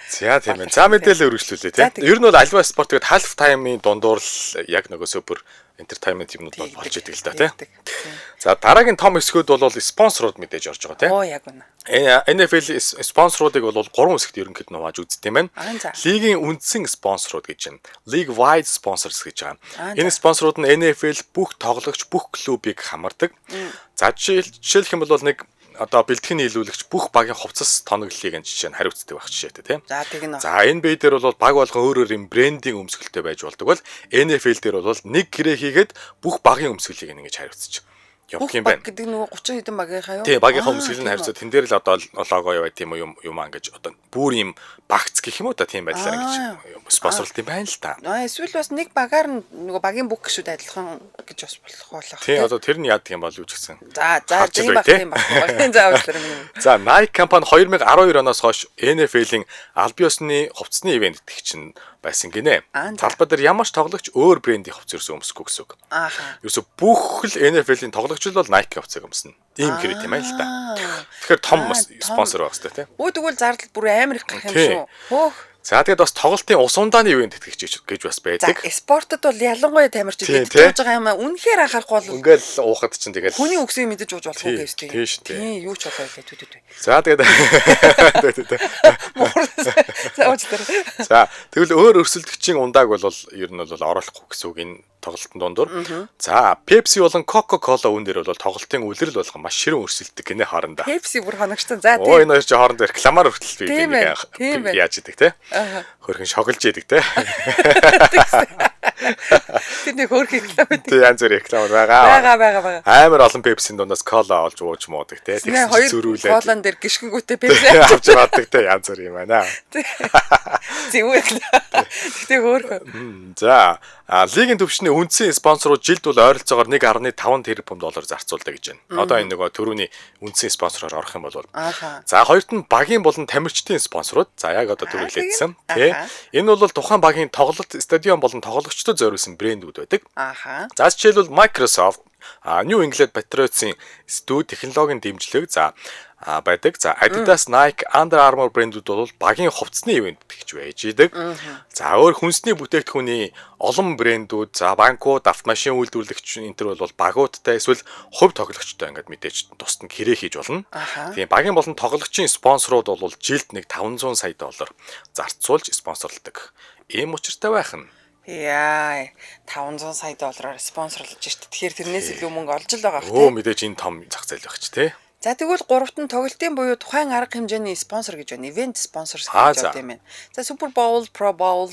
За тийм ээ. За мэдээлэл үргэлжлүүлээ тий. Ер нь бол альва спорт гэдэг half time-ийн дундуур л яг нөгөө супер entertainment юмнууд бол болж идэг л да тий. За дараагийн том хэсгүүд бол спонсорууд мэдээж орж байгаа тий. Оо яг үнэ. NFL спонсоруудыг бол 3 хэсэгт ерөнхийд нь хувааж үздэг юм байна. Лигийн үндсэн спонсорууд гэж байна. League wide sponsors гэж байгаа. Энэ спонсорууд нь NFL бүх тоглогч, бүх клубыг хамардаг. За жишээлх юм бол нэг одоо бэлтгэн нийлүүлэгч бүх багийн хувцас тоноглолыг энэ жишээ нь хариуцдаг байх жишээтэй тийм. За тэгнэ. За NBA дээр бол баг болгон өөр өөр юм брендинг өмсгөлтэй байж болдог бол NFL дээр бол нэг гэрээ хийгээд бүх багийн өмсгөлийг ингэж хариуцчих явах юм байна. Бүх баг гэдэг нөгөө 30 хэдэн багийнхаа юу? Тий, багийнхаа өмсгөл нь хариуцаа. Тэн дээр л одоо лого яваа тийм үү юм аа ингэж одоо бүр юм багц гэх юм уу та тийм байдлаар ингэж спонсорлт юм байна л та. Аа эсвэл бас нэг багаар нь нөгөө багийн бүх гишүүд адилхан гэж бас болох болох. Тий, одоо тэр нь яадаг юм бол юу ч гэсэн. За за тийм баг тийм баг. За уучлаарай миний. За Nike компани 2012 оноос хойш NFL-ийн аль биесны хувцсны ивент итгэгч нь байсан гинэ. Талбай дээр ямар ч тоглогч өөр брендийн хувцас ерөөсөө өмсөхгүй гэсэн үг. Ааха. Ерөөсөө бүх л NFL-ийн тоглогч л бол Nike хувцсыг өмснө. Ийм хэрэг тийм ээ л та. Тэгэхээр том спонсор байх хэрэгтэй тийм. Өө тэгвэл зардал бүр амар их гарах юм шүү. Хөөх. За тэгээд бас тоглолтын ус ундааны ивент тэтгэгч гэж бас байдаг. За спортод бол ялангуяа тамирч идэж ууж байгаа юм үнэхээр анхаарахгүй бол ингээл уухад чинь тэгэл хүний үгсийг мэдэж ууж болохгүй гэж тийм. Тийм юу ч болоо лээ тү тү тү. За тэгээд тү. За уучлаарай. За тэгвэл өөр өрсөлдөгчийн ундааг бол ер нь бол оруулахгүй гэсэн үг энэ тоглолтын дундуур. За Pepsi болон Coca-Cola үүн дээр бол тоглолтын үлрэл болгон маш ширүүн өрсөлддөг гинэ хоорондоо. Pepsi бүр хоногчтой. За тийм. Оо энэ хоёр чи хоорондоо рекламаар хүртэл би нэг яаж идэг те. Хөрхэн шоглож идэг те. Тэр нэг хөөрхөн реклам байдаг. Тэг янз бүрийн реклам байгаа. Байгаа. Амар олон Pepsi-ийн дундаас кола олж ууж муудаг те. Тэгсэн чинь зөрүүлээд. Колан дээр гიშгэнгүүтээ Pepsi авч яваадаг те янз бүр юм байна. Зэвүү реклам. Гэтэ хөөрхөн. За лигийн түвшний үндсэн спонсорууд жилд бол ойролцоогоор 1.5 тэрбум доллар зарцуулдаг гэж байна. Одоо энэ нөгөө төрөүний үндсэн спонсороор орох юм бол. За хоёрт нь багийн болон тамирчдын спонсорууд. За яг одоо түрүү хэлээдсэн. Тэ. Энэ бол тухайн багийн тоглолт стадион болон тоглогчдод зориулсан брэндүүд байдаг. За жишээлбэл Microsoft, New England Patriots-ийн студи технологийн дэмжлэг за байдаг. За Adidas, Nike, Under Armour брэндүүд бол багийн хувцсны ивент тэгж байж идэг. За өөр хүнсний бүтээгдэхүүний олон брэндүүд, за банкуд, автомашин үйлдвэрлэгч энэ төр бол багуудтай эсвэл хувь тоглогчтой ингээд мэдээж тусад нь хэрэг хийж болно. Тийм багийн болон тоглогчийн спонсорууд бол жилд нэг 500 сая доллар зарцуулж спонсорлдог. Ийм учиртай байх нь. Яа, 500 сая доллараар спонсорлож шít. Тэгэхээр тэрнээс илүү мөнгө олж л байгаа хэ. Өө мэдээж энэ том зах зээл байх ч тий. За тэгвэл гуравт нь тоглолтын буюу тухайн арга хэмжээний спонсор гэж байна. Event sponsors гэж байна юм байна. За Super Bowl, Pro Bowl,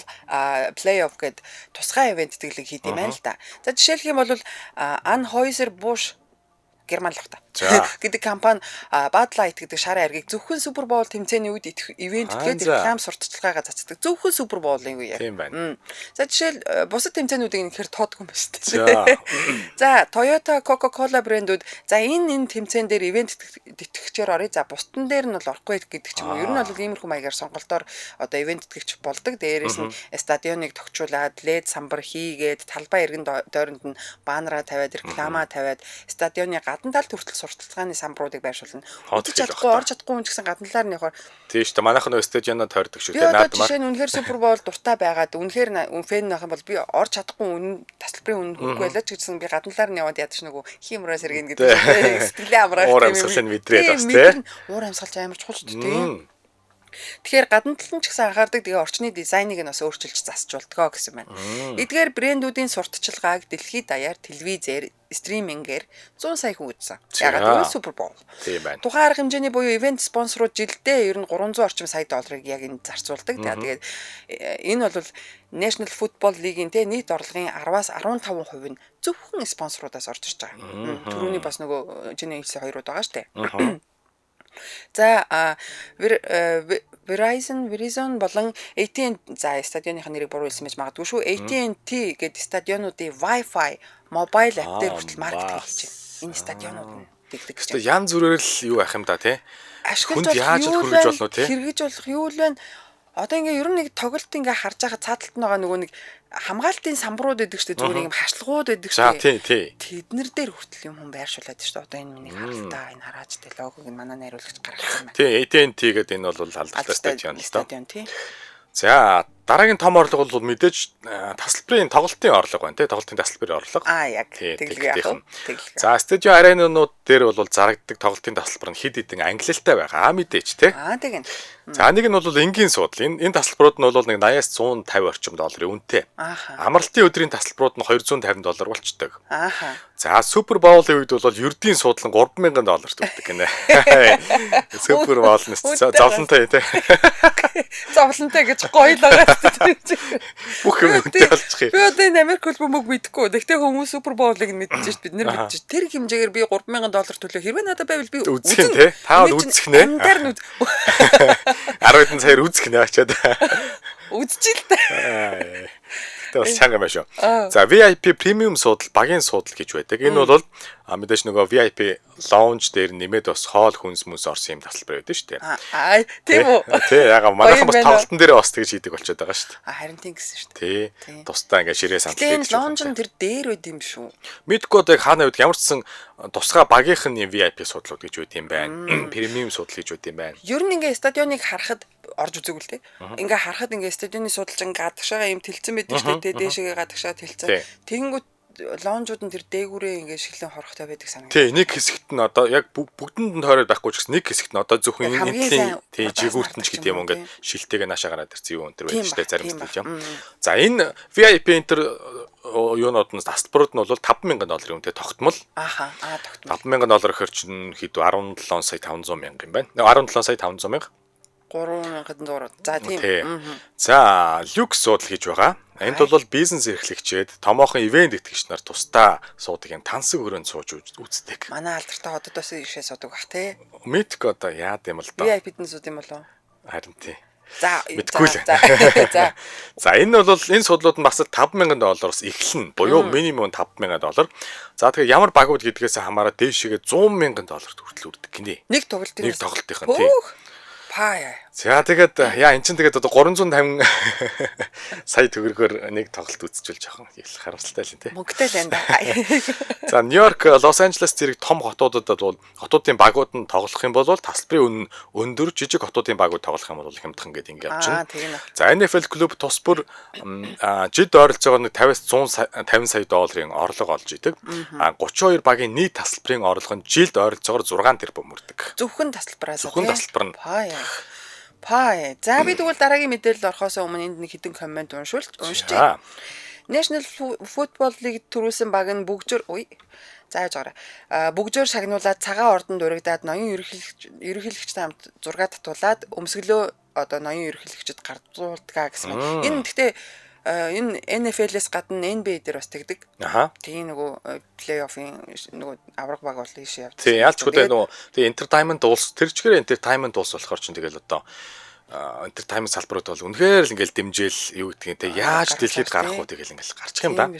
Play-off гэд тусгай ивент тэтгэлэг хийд юм байна л да. За жишээлх юм бол Anheuser-Busch Герман л та гэдэг компани Bud Light гэдэг шар аргийг зөвхөн Super Bowl тэмцээний үед ивент тэгээд реклам сурталчилгаагаа цацдаг. Зөвхөн Super Bowl-ын үеэр. Тийм байна. За жишээл бусад тэмцээнүүдийг үнэхээр тоодгүй юм байна шүү дээ. За Toyota, Coca-Cola брэндүүд за энэ тэмцээн дээр ивент тэтгэгчээр оръё. За бусдын дээр нь бол орохгүй гэдэг ч юм уу. Ер нь бол иймэрхүү маягаар сонголтоор одоо ивент тэтгэгч болдог. Дээрээс нь стадионыг тохижуулаад, LED самбар хийгээд, талбай эргэн дойронд нь баннераа тавиад, рекламаа тавиад, стадионы гадна талд хүртэл сурталчилгааны самбаруудыг байршуулна. Үзэж чадахгүй, орж чадахгүй хүн ч гэсэн гадна талаар нь явахаар тийм шүү дээ. Манайх нөө стадионоо тойрдог шүү дээ. Наадмаар. Жишээ нь үнэхээр Super Bowl дуртай байгаад үнэхээр фэн байх юм бол би орж чадахгүй үнэн тасалбарын үнэн хүрхгүй байлаа ч гэсэн би гадна талаар нь яваад ядаж нөгөө хиймраа сэргэн гэдэг сэтгэлээ амраах тийм. Уур амьсгалыг мэдрээд бас тийм. Уур амьсгал ч амар чухал шүү дээ. Тэгэхээр гадна талд нь ч гэсэн анхаардаг. Тэгээ орчны дизайныг нь бас өөрчилж засч болдгоо гэсэн байна. Эдгээр брэндүүдийн сурталчилгааг дэлхийд даяар телевизээр, стримингээр 100 сая хүн үзсэн. Ягаад гэвэл Super Bowl. Тийм байна. Тухайн арга хэмжээний буюу ивент спонсорууд жилдээ ер нь 300 орчим сая долларыг яг энэ зарцуулдаг. Тэгээд энэ бол National Football League-ийн те нийт орлогын 10-аас 15% нь зөвхөн спонсорудаас орж ирж байгаа. Түрүүний бас нөгөө чиний хэлсэн хоёрууд байгаа шүү дээ. За Verizon болон AT&T за стадионыхын нэрийг буруу хэлсэн байж магадгүй шүү. AT&T гэдэг стадионуудын Wi-Fi мобайл апп дээр хүртэл маркетинг хийж байна. Энэ стадионууд нь тэгдэг гэж. Гэхдээ янз бүрээр л юу байх юм да тий. Ашиглаж яаж хүргэж болно тий. Хэрэгж болох юу л байна. Одоо ингээ ер нь нэг тоглолт ингээ харж байгаа цааталт нь байгаа нөгөө нэг хамгаалтын самбарууд байдаг штэ зүгээр юм хашлагууд байдаг штэ. За тий тий. Тэднэр дээр хүртэл юм хүн байршуулад штэ. Одоо энэ миний харалтаа энэ харааж тэ логог нь манай найруулагч гаргасан байна. Тий AT&T гэдэг энэ бол алдартай стадион л доо. Стадион тий. За дараагийн том орлого бол мэдээж тасалбарын тоглолтын орлого байна тий. Тоглолтын тасалбарын орлого. Аа яг тэглэгээ яах вэ? За стадион аренанууд дээр бол зарагддаг тоглолтын тасалбар нь хэд хэдэн ангилалтай байгаа. Мэдээж тий. Аа тэгнь. За нэг нь бол энгийн суудал. Энэ тасалбарууд нь бол нэг 80-аас 150 орчим долларын үнэтэй. Амралтын өдрийн тасалбарууд нь 250 доллар болчдөг. Ааха. За Super Bowl-ын үед бол ердийн суудал нь 3000 долларт өгдөг гинэ. Super Bowl нь зовлонтой тий. Зовлонтой гэж гоё л байгаа шүү дээ. Бүх юм үнэтэй болчих юм. Би одоо энэ Америк хөл бөмбөг мэдэхгүй. Гэхдээ хүмүүс Super Bowl-ыг нь мэдчихэж шүү дээ. Бид нэр мэдчихэж. Тэр хэмжээгээр би 3000 доллар төлөө хэрвээ надад байвал би үзэх тий. Та бол үзэх нэ. Амдаар нь үз. 10 хэдэн саяар үзэх нэ очиад. Үзчихэл дээ. Гэтэ бас чанга юм шүү. За VIP премиум суудал, багийн суудал гэж байдаг. Энэ бол мэдээж нөгөө VIP lounge дээр нэмээд бас хоол хүнс мүнс орсон юм тасалбар байдаг шүү дээ. Аа тийм үү? Тий, яга манайхан бас тоглолтын дээр бас тэгж хийдэг болчиход байгаа шүү дээ. А харин тийм гэсэн шүү дээ. Тий. Тусдаа ингээ ширээ сандал гэдэг. Lounge нь тэр дээр байд юм шүү. Мэдгүй одоо яг хаана байдаг ямар ч сан тусгай багийнх нь VIP суудлууд гэж байд юм байна. Премиум суудал гэж байд юм байна. Ер нь ингээ стадионыг харахад орж үзээгүй л те. Ингээ харахад ингээ стадионы судалжин гадагшаага юм тэлцэн байдаг шүү дээ. Дээшээгээ гадагшаа тэлцэн. Тэгэнгүүт лонжууд нь тэр дээгүүрээ ингээ шиглэн хорохтой байдаг санагдав. Тий, нэг хэсэгт нь одоо яг бүгдэнд нь тойроод байхгүй ч гэсэн нэг хэсэгт нь одоо зөвхөн энэ талын тий жигүүрт нь ч гэдэг юм ингээд шилтэйгээ наашаа гараад ирсэн юу энэ төр байдаг шүү дээ зарим стадион. За энэ VIP энэ юунууд нь тасалбарууд нь бол 5000 долларын үнэтэй тогтмол. Ааха, аа тогтмол. 5000 доллар гэхэр чинь хэд 17 сая 500 мянга юм байна. 17 сая 500 мянга. 3100. За тийм. За, люкс суудал гэж байгаа. Энд бол бизнес эрхлэгчид, томоохон ивент итгэгч нар тусдаа суудаг юм тансаг өрөөнд сууж үздэг. Манай алдартай хотод бас ийшээ суудаг бах тий. Мэдгүй одоо яад юм л доо. VIP-д нь сууд юм болов уу? Харин тий. За, мэдгүй л. За. За, энэ бол энэ судлууд нь бас 5000 доллароос эхэлнэ. Буюу минимум 5000 доллар. За, тэгэхээр ямар багууд гэдгээс хамаарат дээшээгээ 100,000 долларт хүртэл үрдэг гинэ. Нэг тоглолтын. Нэг тоглолтынх нь тий. Паа. За тэгээд яа эн чинь тэгээд одоо 350 сая төгрөгөөр нэг тоглолт үзчихвэл жоохон их харамсалтай л юм тий. Мөнгөтэй л энэ да. За Нью-Йорк, Лос Анжелес зэрэг том хотуудад бол хотуудын багууд нь тоглох юм бол тасалбарын үн нь өндөр, жижиг хотуудын багууд тоглох юм бол хямдхан гэдэг ингэ явчихна. За NFL клуб тус бүр жид ойролцоогоор нэг 50-аас 150 сая долларын орлого олж идэг. А 32 багийн нийт тасалбарын орлого нь жилд ойролцоогоор 6 тэрбум хүрдэг. Зөвхөн тасалбараас. Зөвхөн тасалбар нь. Паа. Паа. За би тэгвэл дараагийн мэдээлэл орохоос өмнө энд нэг хэдэн коммент уншчихъя. National Football League төрүүлсэн баг нь бүгжөр зааж байгаарай. Бүгжөөр шагнуулаад цагаан ордонд урагдаад ноён ерөнхийлөгчтэй хамт зураг татуулаад өмсгөлөө одоо ноён ерөнхийлөгчд гарцуулдгаа гэсэн. Энэ гэхдээ энэ NFL-ээс гадна NBA дээр бас тэгдэг. Аха. Тийм нөгөө плей-оффын нөгөө авраг баг бол ийш явдаг. Тийм ялчгүй дээ нөгөө тийм entertainment улс тэр чигээр entertainment улс болохоор чинь тэгэл одоо entertainment салбарууд бол үнэхээр л ингээл дэмжээл юу гэдгийг те яаж дэлхийд гарах уу тэгэл ингээл гарчих юм да.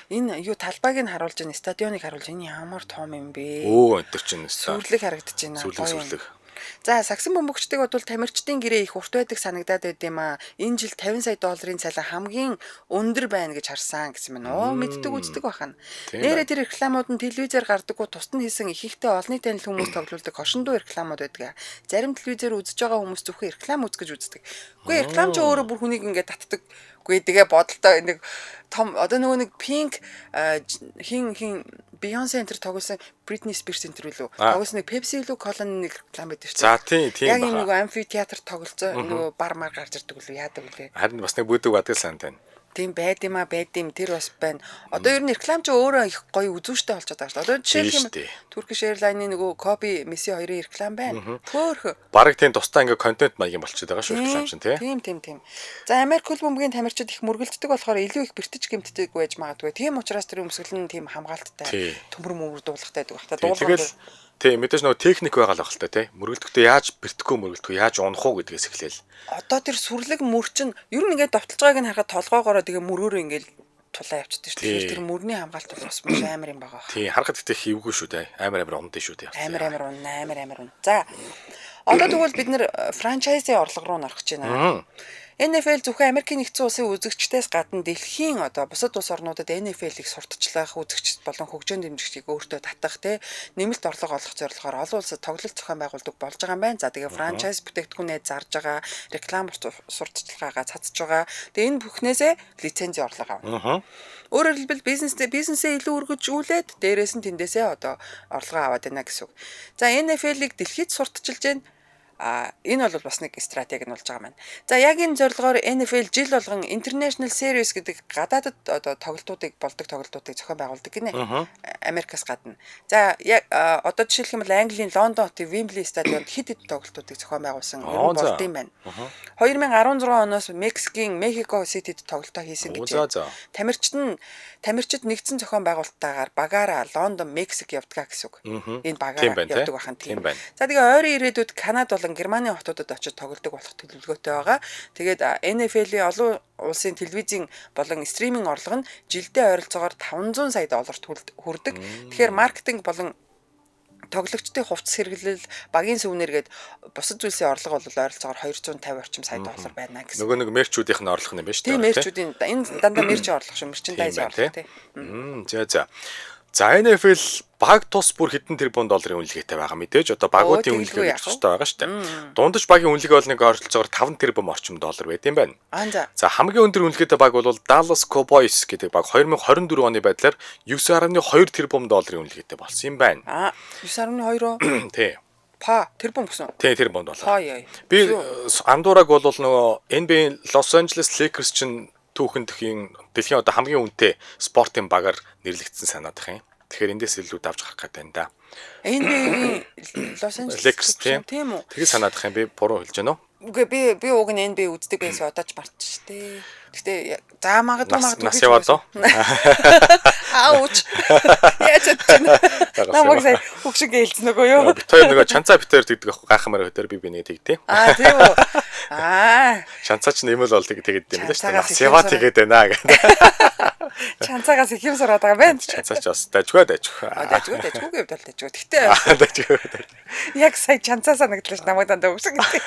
Энэ юу талбайг нь харуулж байна, стадионыг харуулж энэ ямар том юм бэ? Өө энэ төр чинь сүрлэг харагдаж байна. Сүрлэг. За сагсан бөмбөгчдийг бодвол тамирчдын гэрээ их урт байдаг санагдаад байд юм аа. Энэ жил 50 сая долларын цалин хамгийн өндөр байна гэж харсан гэсэн мэн. Оо мэддэг үздэг бахна. Нээрээ тэр рекламууд нь телевизээр гардаггүй тусад нь хийсэн ихэнхдээ олонний танил хүмүүс тоглуулдаг хошиндуу рекламууд байдаг. Зарим телевизээр үзэж байгаа хүмүүс зөвхөн реклам үзэж үздэг. Үгүй реклам ч өөрөө бүр хүнийг ингээд татдаг. Үгүй тэгээ бодолтой нэг том одоо нөгөө нэг пинк хин хин Beyoncé энэ тоглосон, Britney Spears энэ үлээ. Тоглосон нэг Pepsi илүү Cola-ны нэг реклам байдаг шүү дээ. За тийм тийм Яг энэ нөгөө амфитеатр тоглолцоо нөгөө бар мар гарч ирдэг үлээ, яадаг үлээ. Харин бас нэг бүдэг бадаг санаа тань. Тийм байд юм а, байд юм, тэр бас байна. Одоо ер нь реклам ч өөрөө их гоё үзүүштэй болчиход байгаа шүү дээ. Одоо жишээлх юм Turkish Airlines-ы нөгөө Kobe, Messi хоёрын реклам байна. Хөөхөө. Бараг тийм тусдаа ингээ контент маягийн болчиход байгаа шүү реклам чинь тий. Тийм тийм тийм. За Америк хөл бөмбөгийн тамирчид их мөргөлддөг болохоор илүү их бэртэж гэмтдэг байж магадгүй. Тийм учраас тэр өмсгөл нь тийм хамгаалттай, төмөр мөмөр дуулахтай байдаг бах та. Дуулах. Тийм мэдээж нөгөө техник байгаа л байх л та тий. Мөргөлдөхдөө яаж бэртэхгүй мөргөлдөх, яаж унах уу гэдгээс эхлээл. Одоо тэр сүрлэг мөр чинь ер нь ингээд довтолж байгааг нь харахад толгоогоороо тэгээ мөрөөрөө ингээд тулаа явчихдаг шүү дээ. Тэгэхээр тэр мөрний хамгаалт бол бас маш амар юм байгаа. Тийм харахад их эвгүй шүү дээ. Амар амар ундаа шүү дээ. Амар амар унна, амар амар унна. За одоо тэгвэл бид нэр франчайзын орлого руу норох гэж байна. NFL зөвхөн Америкийн нэгдсэн улсын үзэгчдээс гадна дэлхийн одоо бусад улс орнуудад NFL-ийг сурталчлах, үзэгч болон хөгжөөн дэмжигчдийг өөртөө татах, те нэмэлт орлого олох зорилгоор олон улсад тоглолт зохион байгуулдаг болж байгаа юм байна. За тэгээ франчайз бүтээгдэхүүнээ зарж байгаа, реклам сурталчилгаагаа цацж байгаа. Тэгээ энэ бүхнээсээ лицензийн орлого авна. Өөрөөр хэлбэл бизнесээ илүү өргөжүүлээд дээрээс нь тэндээсээ одоо орлогоо аваад байна гэсэн үг. За NFL-ийг дэлхийд сурталчилж байна. А энэ бол бас нэг стратеги нь болж байгаа юм байна. За яг энэ зорилгоор NFL жил болгон International Series гэдэг гадаадд одоо тоглолтуудыг болдог тоглолтуудыг зохион байгуулдаг гинэ. Америкаас гадна. За яг одоо жишээлх юм бол Английн Лондон хотын Wembley стадионд хэд хэдэн тоглолтуудыг зохион байгуулсан юм болд юм байна. 2016 оноос Мексикийн Мехико Ситид тоглолтоо хийсэн гэж. Тамирчид нэгдсэн зохион байгуулалттайгаар багаараа Лондон, Мексик явдгаа гэсэн үг. Энэ багаараа явдаг бахан тийм. За тэгээ ойрын ирээдүйд Канада болон Германы хотуудад очиж тоглодог болох төлөвлөгөөтэй байгаа. Тэгээд NFL-ийн олон улсын телевизийн болон стриминг орлого нь жилдээ ойролцоогоор 500 сая долларт хүрдэг. Тэгэхээр маркетинг болон тоглогчдын хувцас хэрэглэл, багийн сувенир гээд бусад зүйлсийн орлого бол ойролцоогоор 250 орчим сая доллар байна гэсэн. Нөгөө нэг мерчүүдийнх нь орлого юм байна шүү дээ. Тийм мерчүүдийн энэ дандаа мерчийн орлого шүү. Мерчендайзын орлого тийм. За за. За NFL баг тус бүр хэдэн тэрбум долларын үнэлгээтэй байгаа мэдээж одоо багуудын үнэлгээ гэж тустай байгаа шүү дээ. Дундаж багийн үнэлгээ бол нэг ойролцоогоор 5 тэрбум орчим доллар байт юм байна. За хамгийн өндөр үнэлгээтэй баг бол Dallas Cowboys гэдэг баг 2024 оны байдлаар 9.2 тэрбум долларын үнэлгээтэй болсон юм байна. 9.2 үү? Тий. Па тэрбум гэсэн үү? Тий, тэрбум доллар. Би андуураг бол нөгөө NBA Los Angeles Lakers чинь түүхэн дэлхийн одоо хамгийн үнэтэй спортын багаар нэрлэгдсэн санаад их юм. Тэгэхээр эндээс илүү давж гарах гэдэг юм да. NBA-ийн Los Angeles Lakers тийм үү? Тэгээ санаад их юм, би буруу хэлж байна уу? Үгүй би уг нь NBA үздэг байсан, одоо ч мартчих тээ. Гэтэ за магадгүй нас яваад уу? Ааууч. Яаж чадчихна? Намайг сая хөгшин гэлцэн нөгөө юу? Бит хоёр нөгөө чанцаа бит хоёр тэгдэг байхгүй гайхамаар хөтөр би биний тэгтээ. Аа тийм үү? Аа. Чанцаа ч нэмэл бол тэгэд юм л шүү дээ. Нас яваа тэгээд байна гэдэг. Чанцаагаас их юм сураад байгаа байна. Чанцаа ч бас дажгүй дажгүй. Дажгүй дажгүйгээ бол дажгүй. Гэтэ дажгүй. Яг сая чанцаа санагдлаа ш намайг дандаа хөгшин гэдэг.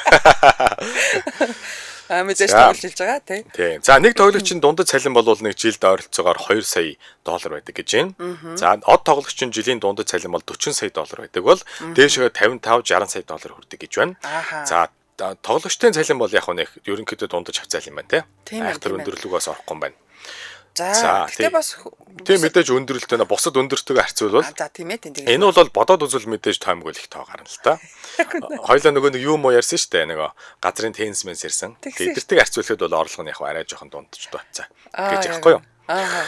Аа мэдээж тоглож хэлж байгаа тий. Тийм. За нэг тоглогчийн дундад цалин бол нэг жилд ойролцоогоор 2 сая доллар байдаг гэж байна. За од тоглогчийн жилийн дундад цалин бол 40 сая доллар байдаг бол дээшээ 55 60 сая доллар хүрдэг гэж байна. За тоглогчдын цалин бол яг нэг ерөнхийдөө дундаж хавцаал юм байна тий. Айхтар өндөрлөгөөс орохгүй юм байна. За гэтээ бас тийм мэдээж өндөрлөлтөө бусад өндөртөөгөө харьцуулбал за тийм ээ тийм. Энэ бол бодоод үзвэл мэдээж тоомгүй л их тоо гарна л та. Хоёлаа нөгөө нэг юм уу ярьсан шүү дээ, нөгөө газрын теннисмэнс ярьсан. Тэдэртийг харьцуулахад бол орлого нь яг арай жоохон дундч дуцаа гэж яахгүй юу? Аа.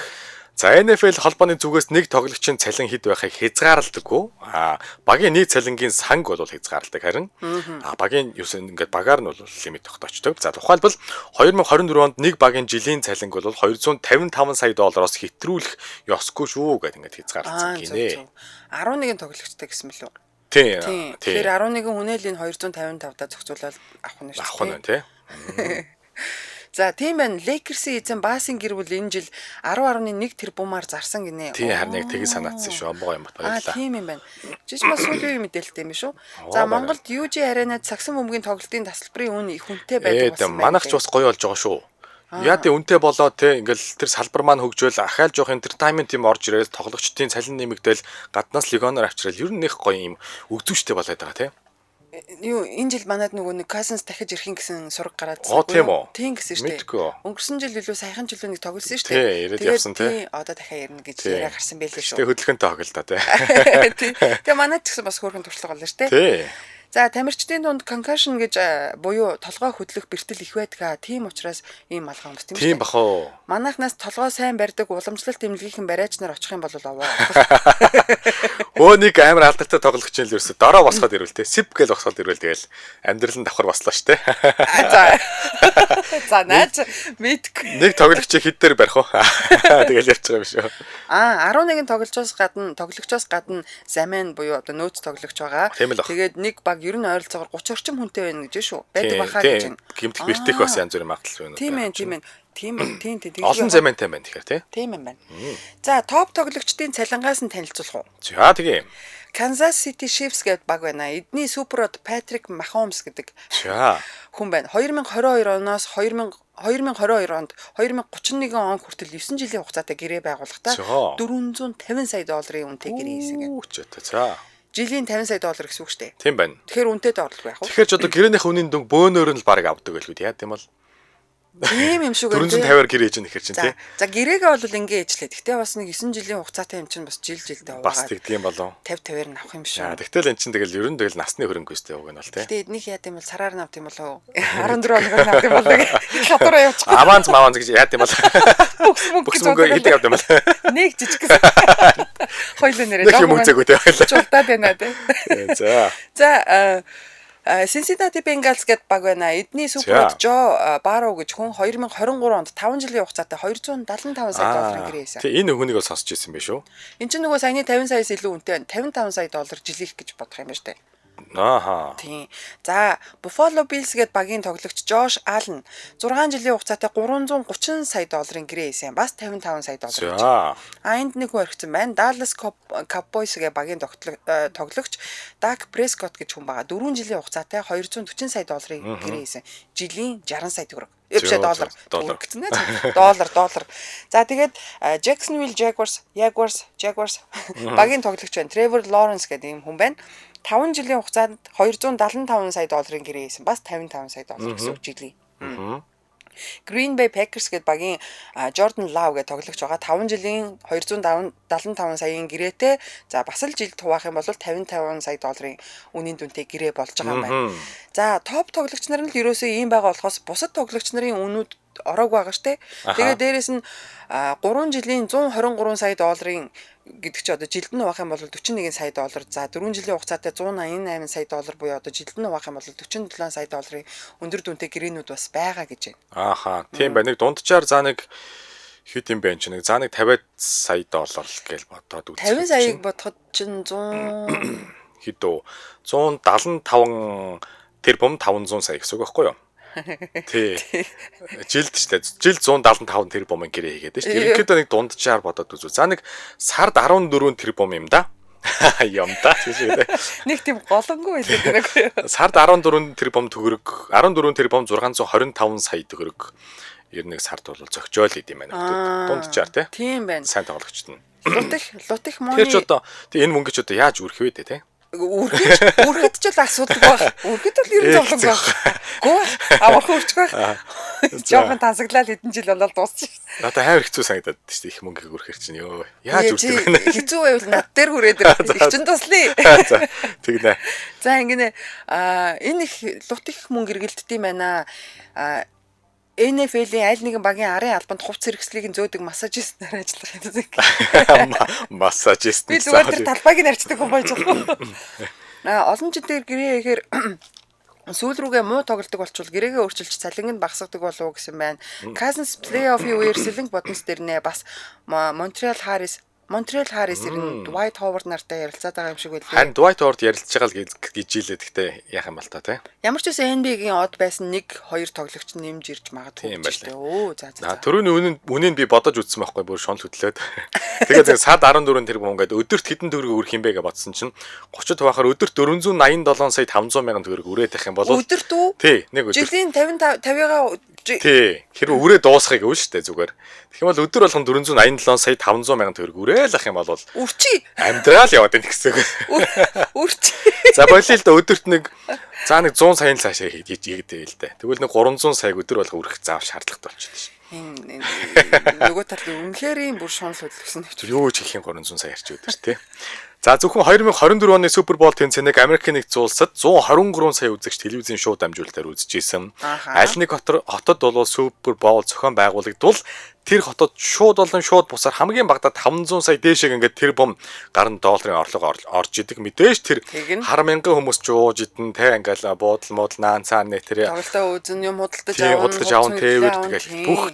За NFL холбооны зүгээс нэг тоглогчийн цалин хэд байхыг хязгаарлалдаггүй. Аа багийн нийт цалингийн санг бол хязгаарладаг харин. Аа багийн юус ингээд багаар нь бол лимит тогтоочдөг. За тухайлбал 2024 онд нэг багийн жилийн цалинг бол 255 сая доллароос хэтрүүлэх ёсгүй шүү гэдэг ингээд хязгаарласан гинэ. 11 тоглогчтой гэсэн мэлүү? Тийм. Тэгэхээр 11 хүнээ л энэ 255-даа зохицуулаад авах нь шүү дээ. Авах нь тий. За тийм байна. Lakers-ийн эзэн Басын гэр бүл энэ жил 10.1 тэрбумаар зарсан гинэ. Тийм харин яг тгий санаатсан шүү. Омбоо юм бат баярлалаа. Аа тийм юм байна. Жиж бас сүүлийн үеийн мэдээлэлтэй юм шүү. За Монголд UG Arena-д сагсан бөмбөгийн тоглолтын тасалбарын үн их үнэтэй байдаг болсон байна. Манайх ч бас гоё болж байгаа шүү. Яа тий үнэтэй болоо те ингээл тэр салбар маань хөгжөөл ахаал жоох entertainment юм орж ирээл тоглогчдын цалин нэмэгдээл гаднаас легионоор авчирал ер нь их гоё юм өгзүүштэй болоод байгаа те. Юу, энэ жил манад нөгөө нэг Cousins дахиж ирэх юм гэсэн сураг гараад. Оо, тийм үү? Тийм гэсэн шүү дээ. Мэдгүй. Өнгөрсөн жил илүү саяхан жилүү нэг тоглосон шүү Тий, дээ. ирээд Тэгээд явсан, тий. тий, одоо дахиад ирнэ гэж Тий. яриа гарсан байлээ шүү. Гэтэ хөдөлгөөнтэй тоглол та тий. Тий. Тэгээ манад ч гэсэн бас хөөрхөн туршлага боллоо шүү дээ. Тий. За, тамирчдын дунд concussion гэж буюу толгой хөдлөх бэртэл их байдгаа. Тийм учраас ийм малгай өмс тийм Тийм шүү дээ. бах уу. Манайхнаас толгой сайн барьдаг уламжлалт эмнэлгийнхэн бариач нар очих юм бол овоо. Өө, нэг амар алдартай тоглогч юм л ерөөсө дороо босгоод ирвэл те. Сип гээл босгоод ирвэл тэгэл амьдрал нь давхар бослоо штэ. А, за. За, наач мэдгүй. Нэг тоглогчийг хэд дээр барих вэ? Тэгэл явчих юм шүү. А, 11 тоглогчоос гадна замын буюу одоо нөөц тоглогч байгаа. Тийм л баг. Тэгээд нэг баг ер нь ойролцоогоор 30 орчим хүнтэй байна гэж шүү. Байдаг бахаа гэж байна. Гэмтэх бэртэх бас янз бүрийн магадлал байна. Тийм ээ, тийм ээ. Тийм тийм тийм. Олон замынтай байна тэгэхээр тий. Тийм юм байна. За, топ тоглогчдын цалингаас нь танилцуулах уу? За, тэгээ. Kansas City Chiefs гэдэг баг байна. Эдний суперод Patrick Mahomes гэдэг хүн байна. 2022 оноос 2022 онд 2031 он хүртэл 9 жилийн хугацаатай гэрээ байгуулахдаа 450 сая долларын үнэтэй гэрээ хийсэн гэх. Үу ч одоо за. Жилийн 50 сая доллар гэсэн үг шүү дээ. Тийм байна. Тэгэхээр үнэтэй доорлого байх уу? Тэгэхээр ч одоо гэрээнийх үнийн дүн бөөнөр нь л барыг авдаг байлгүй яа тийм бол. Тийм юм шиг байна. 450-аар гэрээ хийж нэхэр чинь За, тий. за, гэрээгээ бол ингээ ээжлээ. Гэхдээ бас нэг 9 жилийн хугацаатай юм чинь бас жил жилдээ Бас хуваагаад тэгдэг юм болов. 50 50-аар нь авах юм За, шүү. тэгтэл эн чинь тэгэл ер нь тэгэл насны хөрөнгө өстэй уг нь бол тий. Гэтэ эднийх яа гэм бол сараар нь авд юм болов уу? 14 хоногоор нь авд юм болов уу? Шатураа явчих. Аванс маванс гэж яа гэм бол. Бүкс мөнгө Бүкс гэж мөнгө боддог. хэдэг авд юм бол. Нэг жижиг гэсэн. Хоёлоо нэрээ. Нэг юм үзээгүй тий. Чултаад байна тий. За. За, Cincinnati Bengals гэдэг баг байна. Эдний суперод Жо Барроу гэж хүн 2023 онд 5 жилийн хугацаатай 275 сая долларын гэрээ хийсэн. Тий, энэ хүнийг бол сонсч ирсэн байх шүү. Энд чинь нөгөө саяны 50 саяас илүү үнэтэй байна. 55 сая доллар жилийнх гэж бодох юм байна шүү дээ. Тийм. За, Buffalo Bills гэдэг багийн тоглогч Josh Allen 6 жилийн хугацаатай 330 сая долларын гэрээ хийсэн. Бас 55 сая доллар гэж. А, энд нэг хүн орхисон байна. Dallas Cowboys гэдэг багийн тоглогч Dak Prescott гэж хүн байгаа. 4 жилийн хугацаатай 240 сая долларын гэрээ хийсэн. Жилийн 60 сая төгрөг. Биш, доллар. Доллар. Төгрөг гэсэн нэ. Доллар, доллар. За, тэгээд Jacksonville Jaguars, Jaguars, Jaguars багийн тоглогч байна. Trevor Lawrence гэдэг ийм хүн байна. 5 жилийн хугацаанд 275 сая долларын гэрээ хийсэн. Бас 55 сая доллар гэсэн үг жилийн. Green Bay Packers гэдэг багийн Jordan Love гэдэг тоглогч байгаа. 5 жилийн 275 саяын гэрээтэй. За, бас л жилд хуваах юм бол 55 сая долларын үнийн дүнтэй гэрээ болж байгаа юм байна. За, топ тоглогч нар нь л ерөөсөө ийм байгаа болохоос бусад тоглогч нарын үнүүд ороог байгаа штэ. Тэгээ дээрэс нь 3 жилийн 123 сая долларын гэдэг чи одоо жилд нь хуваах юм бол 41 сая доллар. За, 4 жилийн хугацаатай 188 сая доллар буюу одоо жилд нь хуваах юм бол 47 сая долларын өндөр дүнтэй гэрээнүүд бас байгаа гэж байна. Ааха. Тийм байна. Нэг дунджаар за нэг хэд юм бэ чи нэг за нэг 50 сая доллар л гээл бодоод үзэх. 50 саяыг бодоход чинь 100 хэд үү? 175 тэрбум 500 сая гэсэн үг байхгүй юу? Тий. Жилд штэ. Жил 175 тэрбумын гэрээ хийгээд штэ. Ерөнхийдөө нэг дунджаар бодоод үзвэл. За, нэг сард 14 тэрбум юм да. Юм да. Нэг тийм голонгүй байлээ гэдэг. Сард 14 тэрбум төгрөг, 14 тэрбум 625 сая төгрөг ер нь нэг сард бол зөгчөөл идэм байна. Дунджаар тий. Тийм байна. Сайн тоглогчд нь. Лутих лутих Тэгэхээр ч мууны одоо тий, энэ мөнгө ч одоо яаж үрэх вэ тий? Үрхэд үрхэд ч л асуудал байх. Үрхэд бол ер нь зовлон байх. Гүү авах үрчих байх. Жохон тансаглал хэдэн жил болоод дуусчих. Надад амар хэцүү санагдаад шүү дээ, их мөнгөийг үрхээр чинь ёо. Яаж үрдэг вэ? Хэцүү байвал над дээр хүрээд ир. Их чин туслая. За, тэгнэ. За, ингэнэ, а энэ их лут их мөнгө эргэлддэг юм байна. А NFL-ийн аль нэгэн багийн арын албанд хувц хэрэгслийг нь зөөдөг массажист нар ажиллах юм. Массажист. Би зүгээр тэр талбайг нь арчдаг хүн болж байгаа. А олон жилээр гэрээ ихээр сүүл рүүгээ муу тоглодог болчвол гэрээгээ өөрчилж цалинг нь багасгадаг болов уу гэсэн байна. Cousins play-off-ийн үеэр сэлэнг бодонс дэрнэ. Бас Монтрел Харрис ирнэ. Dwight Howard нартай ярилцаад байгаа юм шиг байлээ. Харин Dwight Howard ярилцж байгаа л гэж жилээ. Гэхдээ яах юм бол та тий. Ямар ч үсэн NBA-гийн од байсан нэг хоёр тоглогч нэмж ирж магадгүй Тийм гэж байлээ. дээ. Өө, за за. За, түрүүний үнэн үнэнд би бодож үзсэн байхгүй, бүр шунал хөдлөөд. Тэгээд сард 14 тэрбум ингээд өдөрт хэдэн төгрөг өрөх юм бэ гэж бодсон чинь 30 хуваахаар өдөрт 487 сая 500 мянган төгрөг өрөөд байх юм бол Өдөрт үү? Тий, нэг өдөрт. Жилийн 50 50-гаа Тий. Хэрвээ үрээ дуусгахыг үл штэ зүгээр. Тэгэх юм бол өдөр болгон 487 сая 500 мянган төгрөг үрээл ах юм бол Үрчи. Амьдрал яваад байна гэсэн үг. Үрчи. За болио л да, өдөрт нэг за нэг 100 саяын цаашаа хийгдээ л дээ. Тэгвэл нэг 300 саяг өдөр болго үрэх заав шаардлагатай болчихсон шин. Энэ нөгөө талд үнэхээр юм бүр шунал хөдөлгсөн. Юу ч хийх юм 300 сая ярьч өдөр тий. За зөвхөн 2024 оны Super Bowl тэмцээнийг Америкийн нэгдсэн улсад 123 сая үзэгч телевизийн шууд дамжуулалтаар үзэж исэн. Аль нэг хотод бол Super Bowl зохион байгуулагдвал тэр хотод шууд болон шууд бусаар хамгийн багадаа 500 сая дээшээ ингээд тэр бом гарan долларын орлого орж идэг. Мэдээж тэр хар мянган хүмүүс ч ууж идэн те, ингээл буудал муудал наан цаан нэ тэр тоглолтоо үзэн, юм худалдаж авна, худалдаж авна, тээвэр тэгэл бүх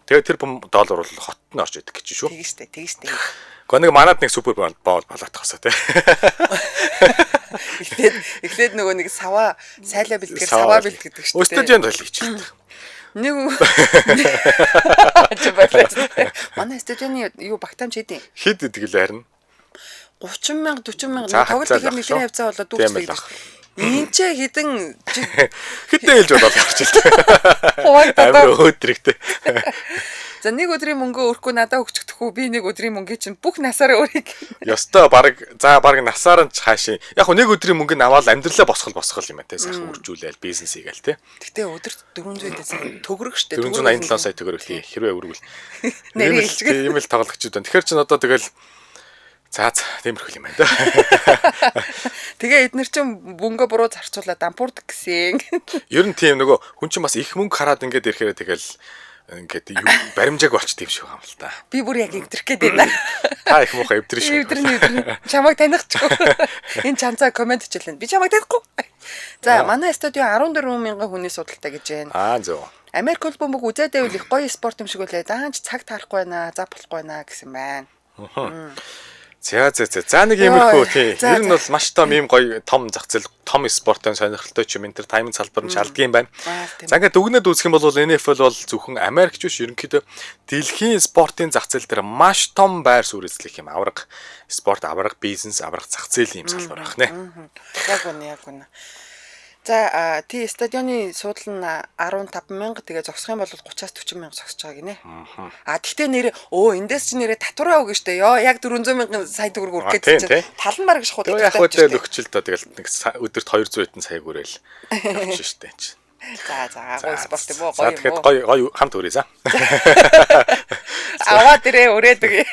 тэгээ тэр бом доллар бол хотод нь орж идэг гэж шүү. Тэгэн штэ, тэгэн штэ. Гэхдээ нэг манад нэг Super Bowl болоодох хасаа тий. Эхлээд нөгөө нэг саваа сайлаа бэлтгэр, саваа бэлтгэдэг шүү дээ. Стадионд бол хийчихдэг. Нэг чи байлаа. Манай стадионы юу багтаамж хэдий? Хэд гэдэг л харин. 30 мянга, 40 мянга тоглолт ихээр нэгний хавцаа болоод дүүцлээ гэдэг. Энд ч хідэн хэдэн хэлж болоод гарч илээ. Амар өөдрөгтэй. За нэг өдрийн мөнгөө өрөхгүй надад өгчихдөх үү? Би нэг өдрийн мөнгийг чинь бүх насаараа өрийг. Ёстой баг за баг насаар нь ч хаашийн. Яг хөө нэг өдрийн мөнгө нь аваад амьдралаа босгол юм байна те. Сайхан үржүүлээл бизнес хийгээл те. Гэтэ өдөрт 400 сая төгрөг штэ. 487 сая төгрөг тий. Хэрвээ өргөл. Нэрээ ийм л тоглогчд байна. Тэгэхээр чинь одоо тэгэл за тиймэрхүү юм байна да. Тэгээ эднэр чинь мөнгө буруу зарцуулаад дампуурдаг гэсэн. Ер нь тийм нөгөө хүн чинь бас их мөнгө хараад ингээд ирэхээр тэгэл ингээд баримжааг болчт юм шиг юм л та. Би бүр яг эвдрэх гээд байна. Та их муухай эвдрэн шүү. Эвдрэн. Чамайг танихгүй. Энэ чанцаа комент хичээлэн. Би чамайг танихгүй. За манай стадион 14 мянган хүний судалтай гэж байна. Аа зөв. Америк хөл бөмбөг үзээд байвал их гоё спорт юм шиг үлээ. Даанч цаг таарахгүй байна. За болохгүй байна гэсэн байна. За. За нэг иймэрхүү тий. Ер нь бол маш том ийм гоё том зах зээл, том спортын сонирхолтой ч юм entertainment салбар нь шалдгийн байна. За ингээд дүгнээд үзэх юм бол NFL бол зөвхөн Америкч биш, ерөнхийдөө дэлхийн спортын зах зээл дээр маш том байр суурь эзлэх юм авраг спорт, авраг бизнес, авраг зах зээлийн юм салбар байх нэ. Яг үнэ, яг үнэ. За тий стадионы суудал нь 15 мянга, тэгээ зогсох юм бол 30-аас 40 мянга зогсож байгаа гинэ. А тэгтээ нэрээ эндээс чи нэрээ татвараа өгнө штэ. Йоо яг 400 мянган сая төгрөг үрэх гэж чинь тал нь бараг шахуу. Яг хөө тэгэл өгчл та, тэгэл нэг өдөрт 200 хэдэн сая үрэл явчих штэ. За гоё спорт юм уу, гоё юм уу. Тэгэхээр гоё гоё хамт үрээ за. Аваад ирээ үрээд үгүй.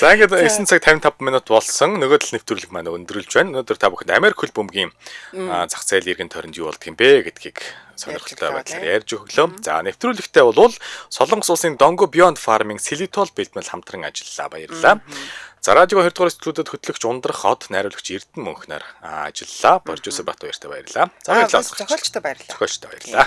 За ингээд 9 цаг 55 минут болсон. Нөгөө тал нэвтрүүлэг маань өндөрлж байна. Өнөөдөр та бүхэнд Америк хөл бөмбөгийн зах зээл эргэн тойронд юу болдго юм бэ гэдгийг сонирхолтой байдлаар ярьж өглөө. За нэвтрүүлэгтээ бол Солонгос улсын Dongo Beyond Farming Silitol бэлтгэл хамтран ажиллалаа. Баярлалаа. За радио 2 дугаар студиуд хөтлөгч Ундрах хот, найруулагч Эрдэнэ мөнхнөр ажиллалаа. Продюсер Бат баяртай баярлалаа. За баярлалаа. Зохиолчтой баярлалаа. Зохиолчтой баярлалаа.